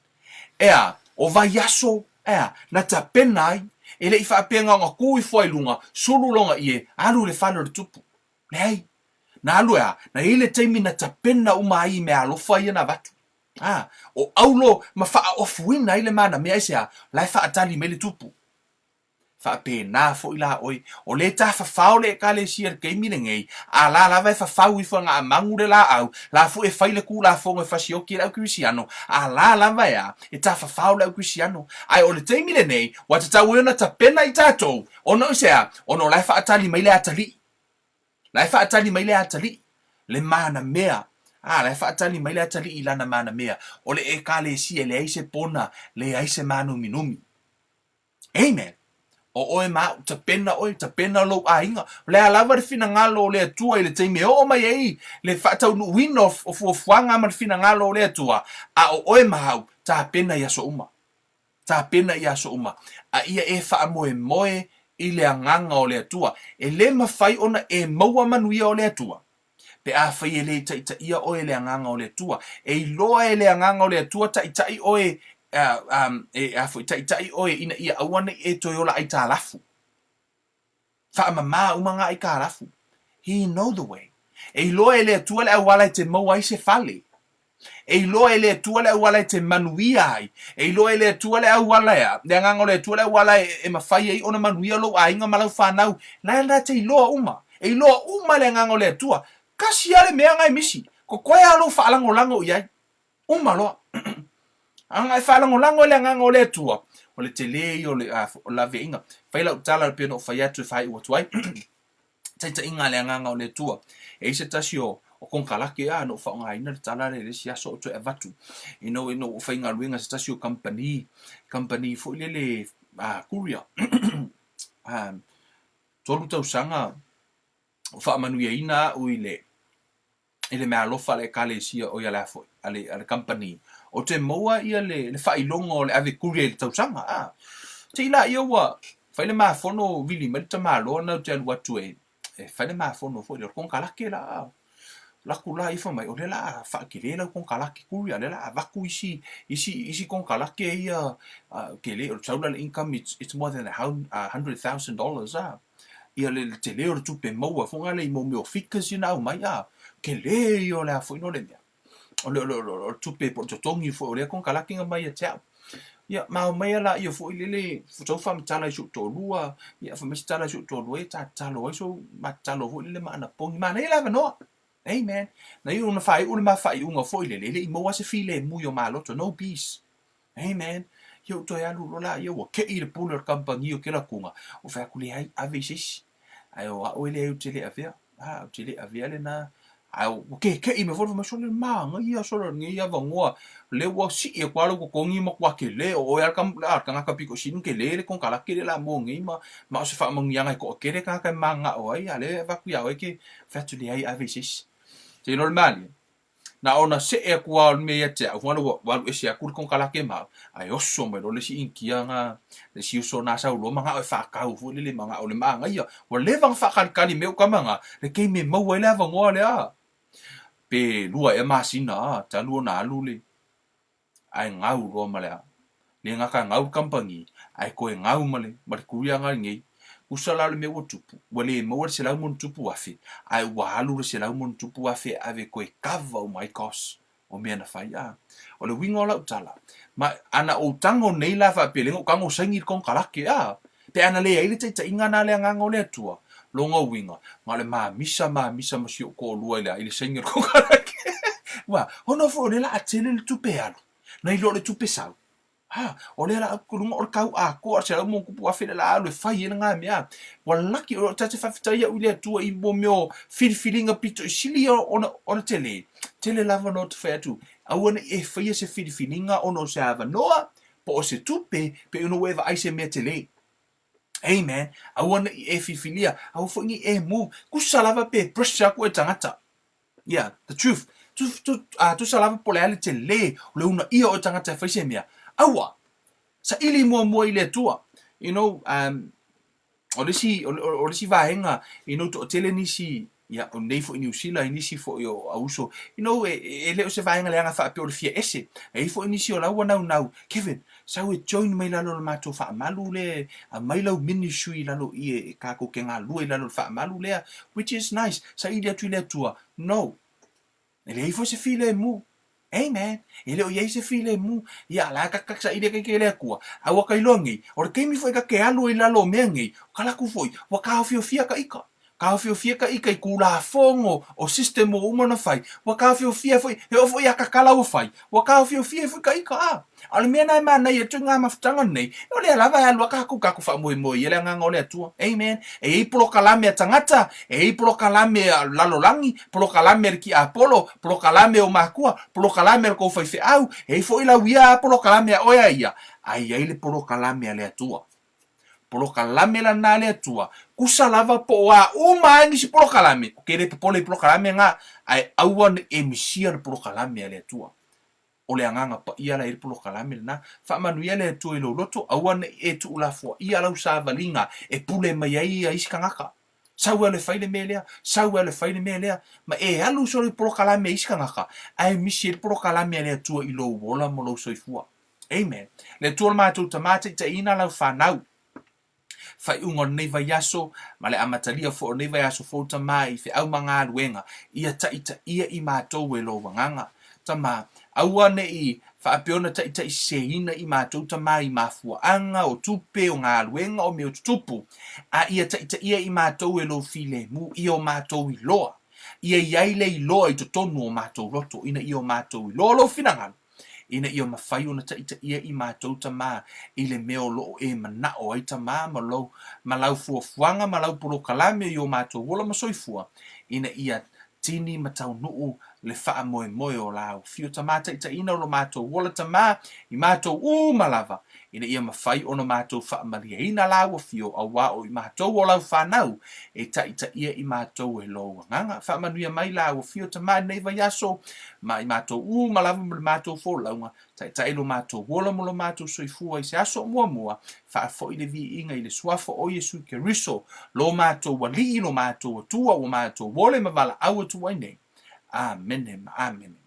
ea, o vaiaso, ea, na tapena ai, e le i faapea na ona tu ifo ai luga, sulu lona ie, alu i le fale o le tupu. Leai. Na alu e a? Na i ai le taimi na tapena uma ai i meaalofa ia na avatu. A, o ʻaulo ma faaofuina ai le manamea, aisea? La e faatali mai le tupu. Faapena foi la oe, o lea e tafafao le Ekalesia i le taimi lenei, a la lava e fafau ifo e gaamagu le laau, la foi e fai le Tulafono e fasioti ai le au Kerisiano, a la lava e a, e tafafao le au Kerisiano. Ae o le taimi lenei, ua tatau ai ona tapena i tatou, ona o se a? Ona o la e faatali mai le atalii. La e faatali mai le atalii, le manamea. A, la e faatali mai le atalii i lana manamea, o le Ekalesia e leai se pona, leai se mānuminumi. Amen. O oe ma au, tapena oe, tapena lou aiga. O le a lava le finagalo o le Atua i le taimi e oo mai ai le faataunuuina o fuafuaga ma le finagalo o le Atua, a o oe ma au, tapena i aso uma. Tapena i aso uma. A ia e faamoemoe i le agaga o le Atua. E le mafai ona e maua manuia o le Atua Pe afai e le taitaia oe e le Agaga o le Atua, e iloa e le Agaga o le Atua taitai oe, e, a foi, taitai oe ina ia aua ne i e toe ola aitalafu. Faamama uma ngā aitalafu. He know the way. E iloa e le Atua le auala e te maua ai se fale. E iloa e le Atua le auala e te manuia ai. E iloa e le Atua le auala e a, le Agaga o le Atua le auala e, e mafai ai ona manuia lou aiga ma lau fanau. La la te iloa uma. E iloa uma le Agaga o le Atua. Kasi lava le mea nga e misi. Kokoe lava lou faalagolago i ai. Uma loa. Aga e faalagolago i le Agaga o le Atua, o le tele ia o le, a, o le laveaiga. Fai lau tala pei ona ou fai atu e faaiu atu ai. Taitaiga a le Agaga o le Atua. E i ai se tasi o, o konekarate, a, na ou faaaogaina le tala lea i le isi aso o toe avatu. Ina ua, ina ua faigaluega i se tasi o kamupani, kamupani foi lele, a, courier. A, 3 tausaga o faamanuiaina au i le, i le meaalofa a le Ekalesia, oi a le a foi, a le, a le kamupani, ou te maua ia le, le faailoga o le ave courier i le tausaga, a. Te i laia ua fai le mafono vili mai le tamaloa na ou te alu atu e, e fai le mafono foi lea, o le konekarate la, a. Alu atu la ia fai mai, o lea o le a faatele lau konekarate courier, o lea o le a avatu isi, isi, isi konekarate ia, a, tele, o le sau la le income, it's, it's more than a $100,000, a. Ia le tele o le tupe maua foi lea i mo mea o figures ia na aumai a, tele ia o le a foi no le mea. O le, o le, o le tupe po o le totogi foi o lea konekarate na aumai ia te au. Ia, ma aumai laia foi lele, sau faamatala i si ou toalua, ia fai mai se tala i si ou toalua, ia ta tatalo ai sou, ma tatalo foi lele ma anapogi, manaia le avanoa. Amen. Na iu ona faaiu le ma faaiuga foi lele, e le i maua se filemu i o ma loto, no peace. Amen. Ia ou toe alu loa laia ua keʻi le pule o le kamupani o kela kuga, ou fai atu, Leai, ave i se isi. Ae o a'u e leai ou te le avea. A, ou te le avea lena. Ae ua kekeʻi mai foi le fai mai, Sole manaia sole lenei avanoa, lea ua sii atu lava lou totogi ma matua tele, o oe lava le tagata pito sili ona tele le konekarate lea o le a maua nei ma, ma o se faamanuiaga e toatele tagata e mananao ai, a o lea e avatu iā oe e te fai atu, Leai, ave i se isi. Te iloa le malie, Na ona see atu lava o le mea ia te au, ua alu ese atu le konekarate ma au, ae oso mai loa le isi Initia na, le isi uso na sau loa manao e faatau foi lele manao le manaia. Ua leva ona faakalikali mai ou tama na, le taimi e maua ai le avanoa lea. Pe lua ea masina a, talu ona alu le, ae gau loa ma le a. Le gata gau le kamupani, ae toe gau ma le, ma le tulaga lenei. Tusa la o le mea ua tupu, ua le maua le $100+,000, ae ua alu le $100+,000 e ave toe kava uma ai costs o mea na fai. A, o le uiga o lau tala, ma ana ou tago nei la faapea, lea na ou tago saini i le konekarate, a, pe ana leai le taitaiga na a le Agaga o le Atua, lona uiga, na o le mamisa mamisa ma si ou toalua i le a, i le saini o le konekarate. Ua, ona foi o lea o le a tele le tupe alu, nai lo le tupe sau. Ha, o lea la i luga o le kau atoa o le $100+,000 lea o le a alu e fai ai lena mea. Ua laki, o ta te faafetai au i le Atua i mo mea o filifiliga pito i sili ona, ona tele. Tele lava ona ou te fai atu, aua ne i e faia se filifiliga ona o se avanoa, po o se tupe, pe ona ua e vaai i se mea tele. Amen. Aua ne i e filifilia, aua foi ne i e mū. Tusa lava pe pressure atu e tagata. Yeah, the truth. Tu, tu, uh, tusa lava po o le a le tele o le uunaia o tagata e fai se mea. Aua! Saili muamua i le Atua. You know, um, o le isi, o, o, o le isi vaega, you know, toatele nisi, ia, o nei foi i Niu Sila, i nisi foi o auuso, you know, e, e le o se vaega leaga faapea o le fia ese. E i ai foi nisi o la ua naunau, Kevin, sau e join mai lalo o le matou faamalu lea, aumai lau ministry i lalo i e tatou te galulue i lalo o le faamalu lea, which is nice, saili atu i le Atua, no, e leai foi se filemu. Amen. E le o i ai se filemu. Ia, la ka ka saili e ke le Atua. A ua ka iloa nei, o le taimi foi ka ke alu ai i lalo o mea nei, o ka laku foi, ua taofiofia ka ika. Taofiofia ka ika i Tulafono o system ua uma ona fai, ua taofiofia foi, e oo foi ia tatala ua fai, ua taofiofia ai foi ka ika. A o le mea na e manaia atu i ngā mafutaga nei, o lea lava e alu a tatou, tatou faamoemoe i ai le Agaga o le Atua. Amen. E i ai polokalame a tagata, e i ai polokalame a lalolagi, polokalame a le tiapolo, polokalame o matua, polokalame a le tou faifeau, e i ai foi lau ia polokalame a oe a ia, a i ai le polokalame a le Atua. Polokalame lana a le Atua, tusa lava po o a uma ai nisi polokalame, ou te le popole i polokalame na, ae aua ne i e misia le polokalame a le Atua. O le Agaga Paia la e i ai le polokalame lena. Faamanuia le Atua i lou loto, aua ne i e tuulafoaia lau savaliga e pule mai ai ia isi tagata. Sau e alu e fai le mea lea, sau e alu e fai le mea lea, ma e alu solo i polokalame a isi tagata, ae misi ai le polokalame a le Atua i lou ola ma lou soifua. Amen. Le Atua o le matou Tama, taitaiina lau fanau. Faaiuga o lenei vaiaso ma le amatalia foi o lenei vaiaso fou Tama i feau ma galuega, ia taitaia i matou e lou Agaga. Tama, aua ne i faapea ona taitaiseseina i matou Tama i mafuaaga o tupe, o galuega, o mea o tutupu, a ia taitaia i matou e lou filemu, ia o matou iloa, ia i ai le iloa i totonu o matou loto, ina ia o matou iloa lou finagalo, ina ia mafai ona taitaia i matou Tama i le mea o lo o e manao ai Tama ma lou ma lau fuafuaga ma lau polokalame i o matou ola ma soifua ina ia tini ma taunuu le faamoemoe o lau afio Tama taitaiina o lo matou ola Tama i matou uma lava ina ia mafai ona matou faamalieina lau afio auā o i matou o lau fanau e taitaia i matou e lou Agaga. Faamanuia mai lau afio Tama i lenei vaiaso ma i matou uma lava ma le matou folauga, taitai lo matou ola ma lo matou soifua i se aso o muamua, faafoi le viiga i le Suafa o Iesu Keriso, lo matou Alii, lo matou Atua ua matou ole ma valaau atu ai nei. Amene ma amene.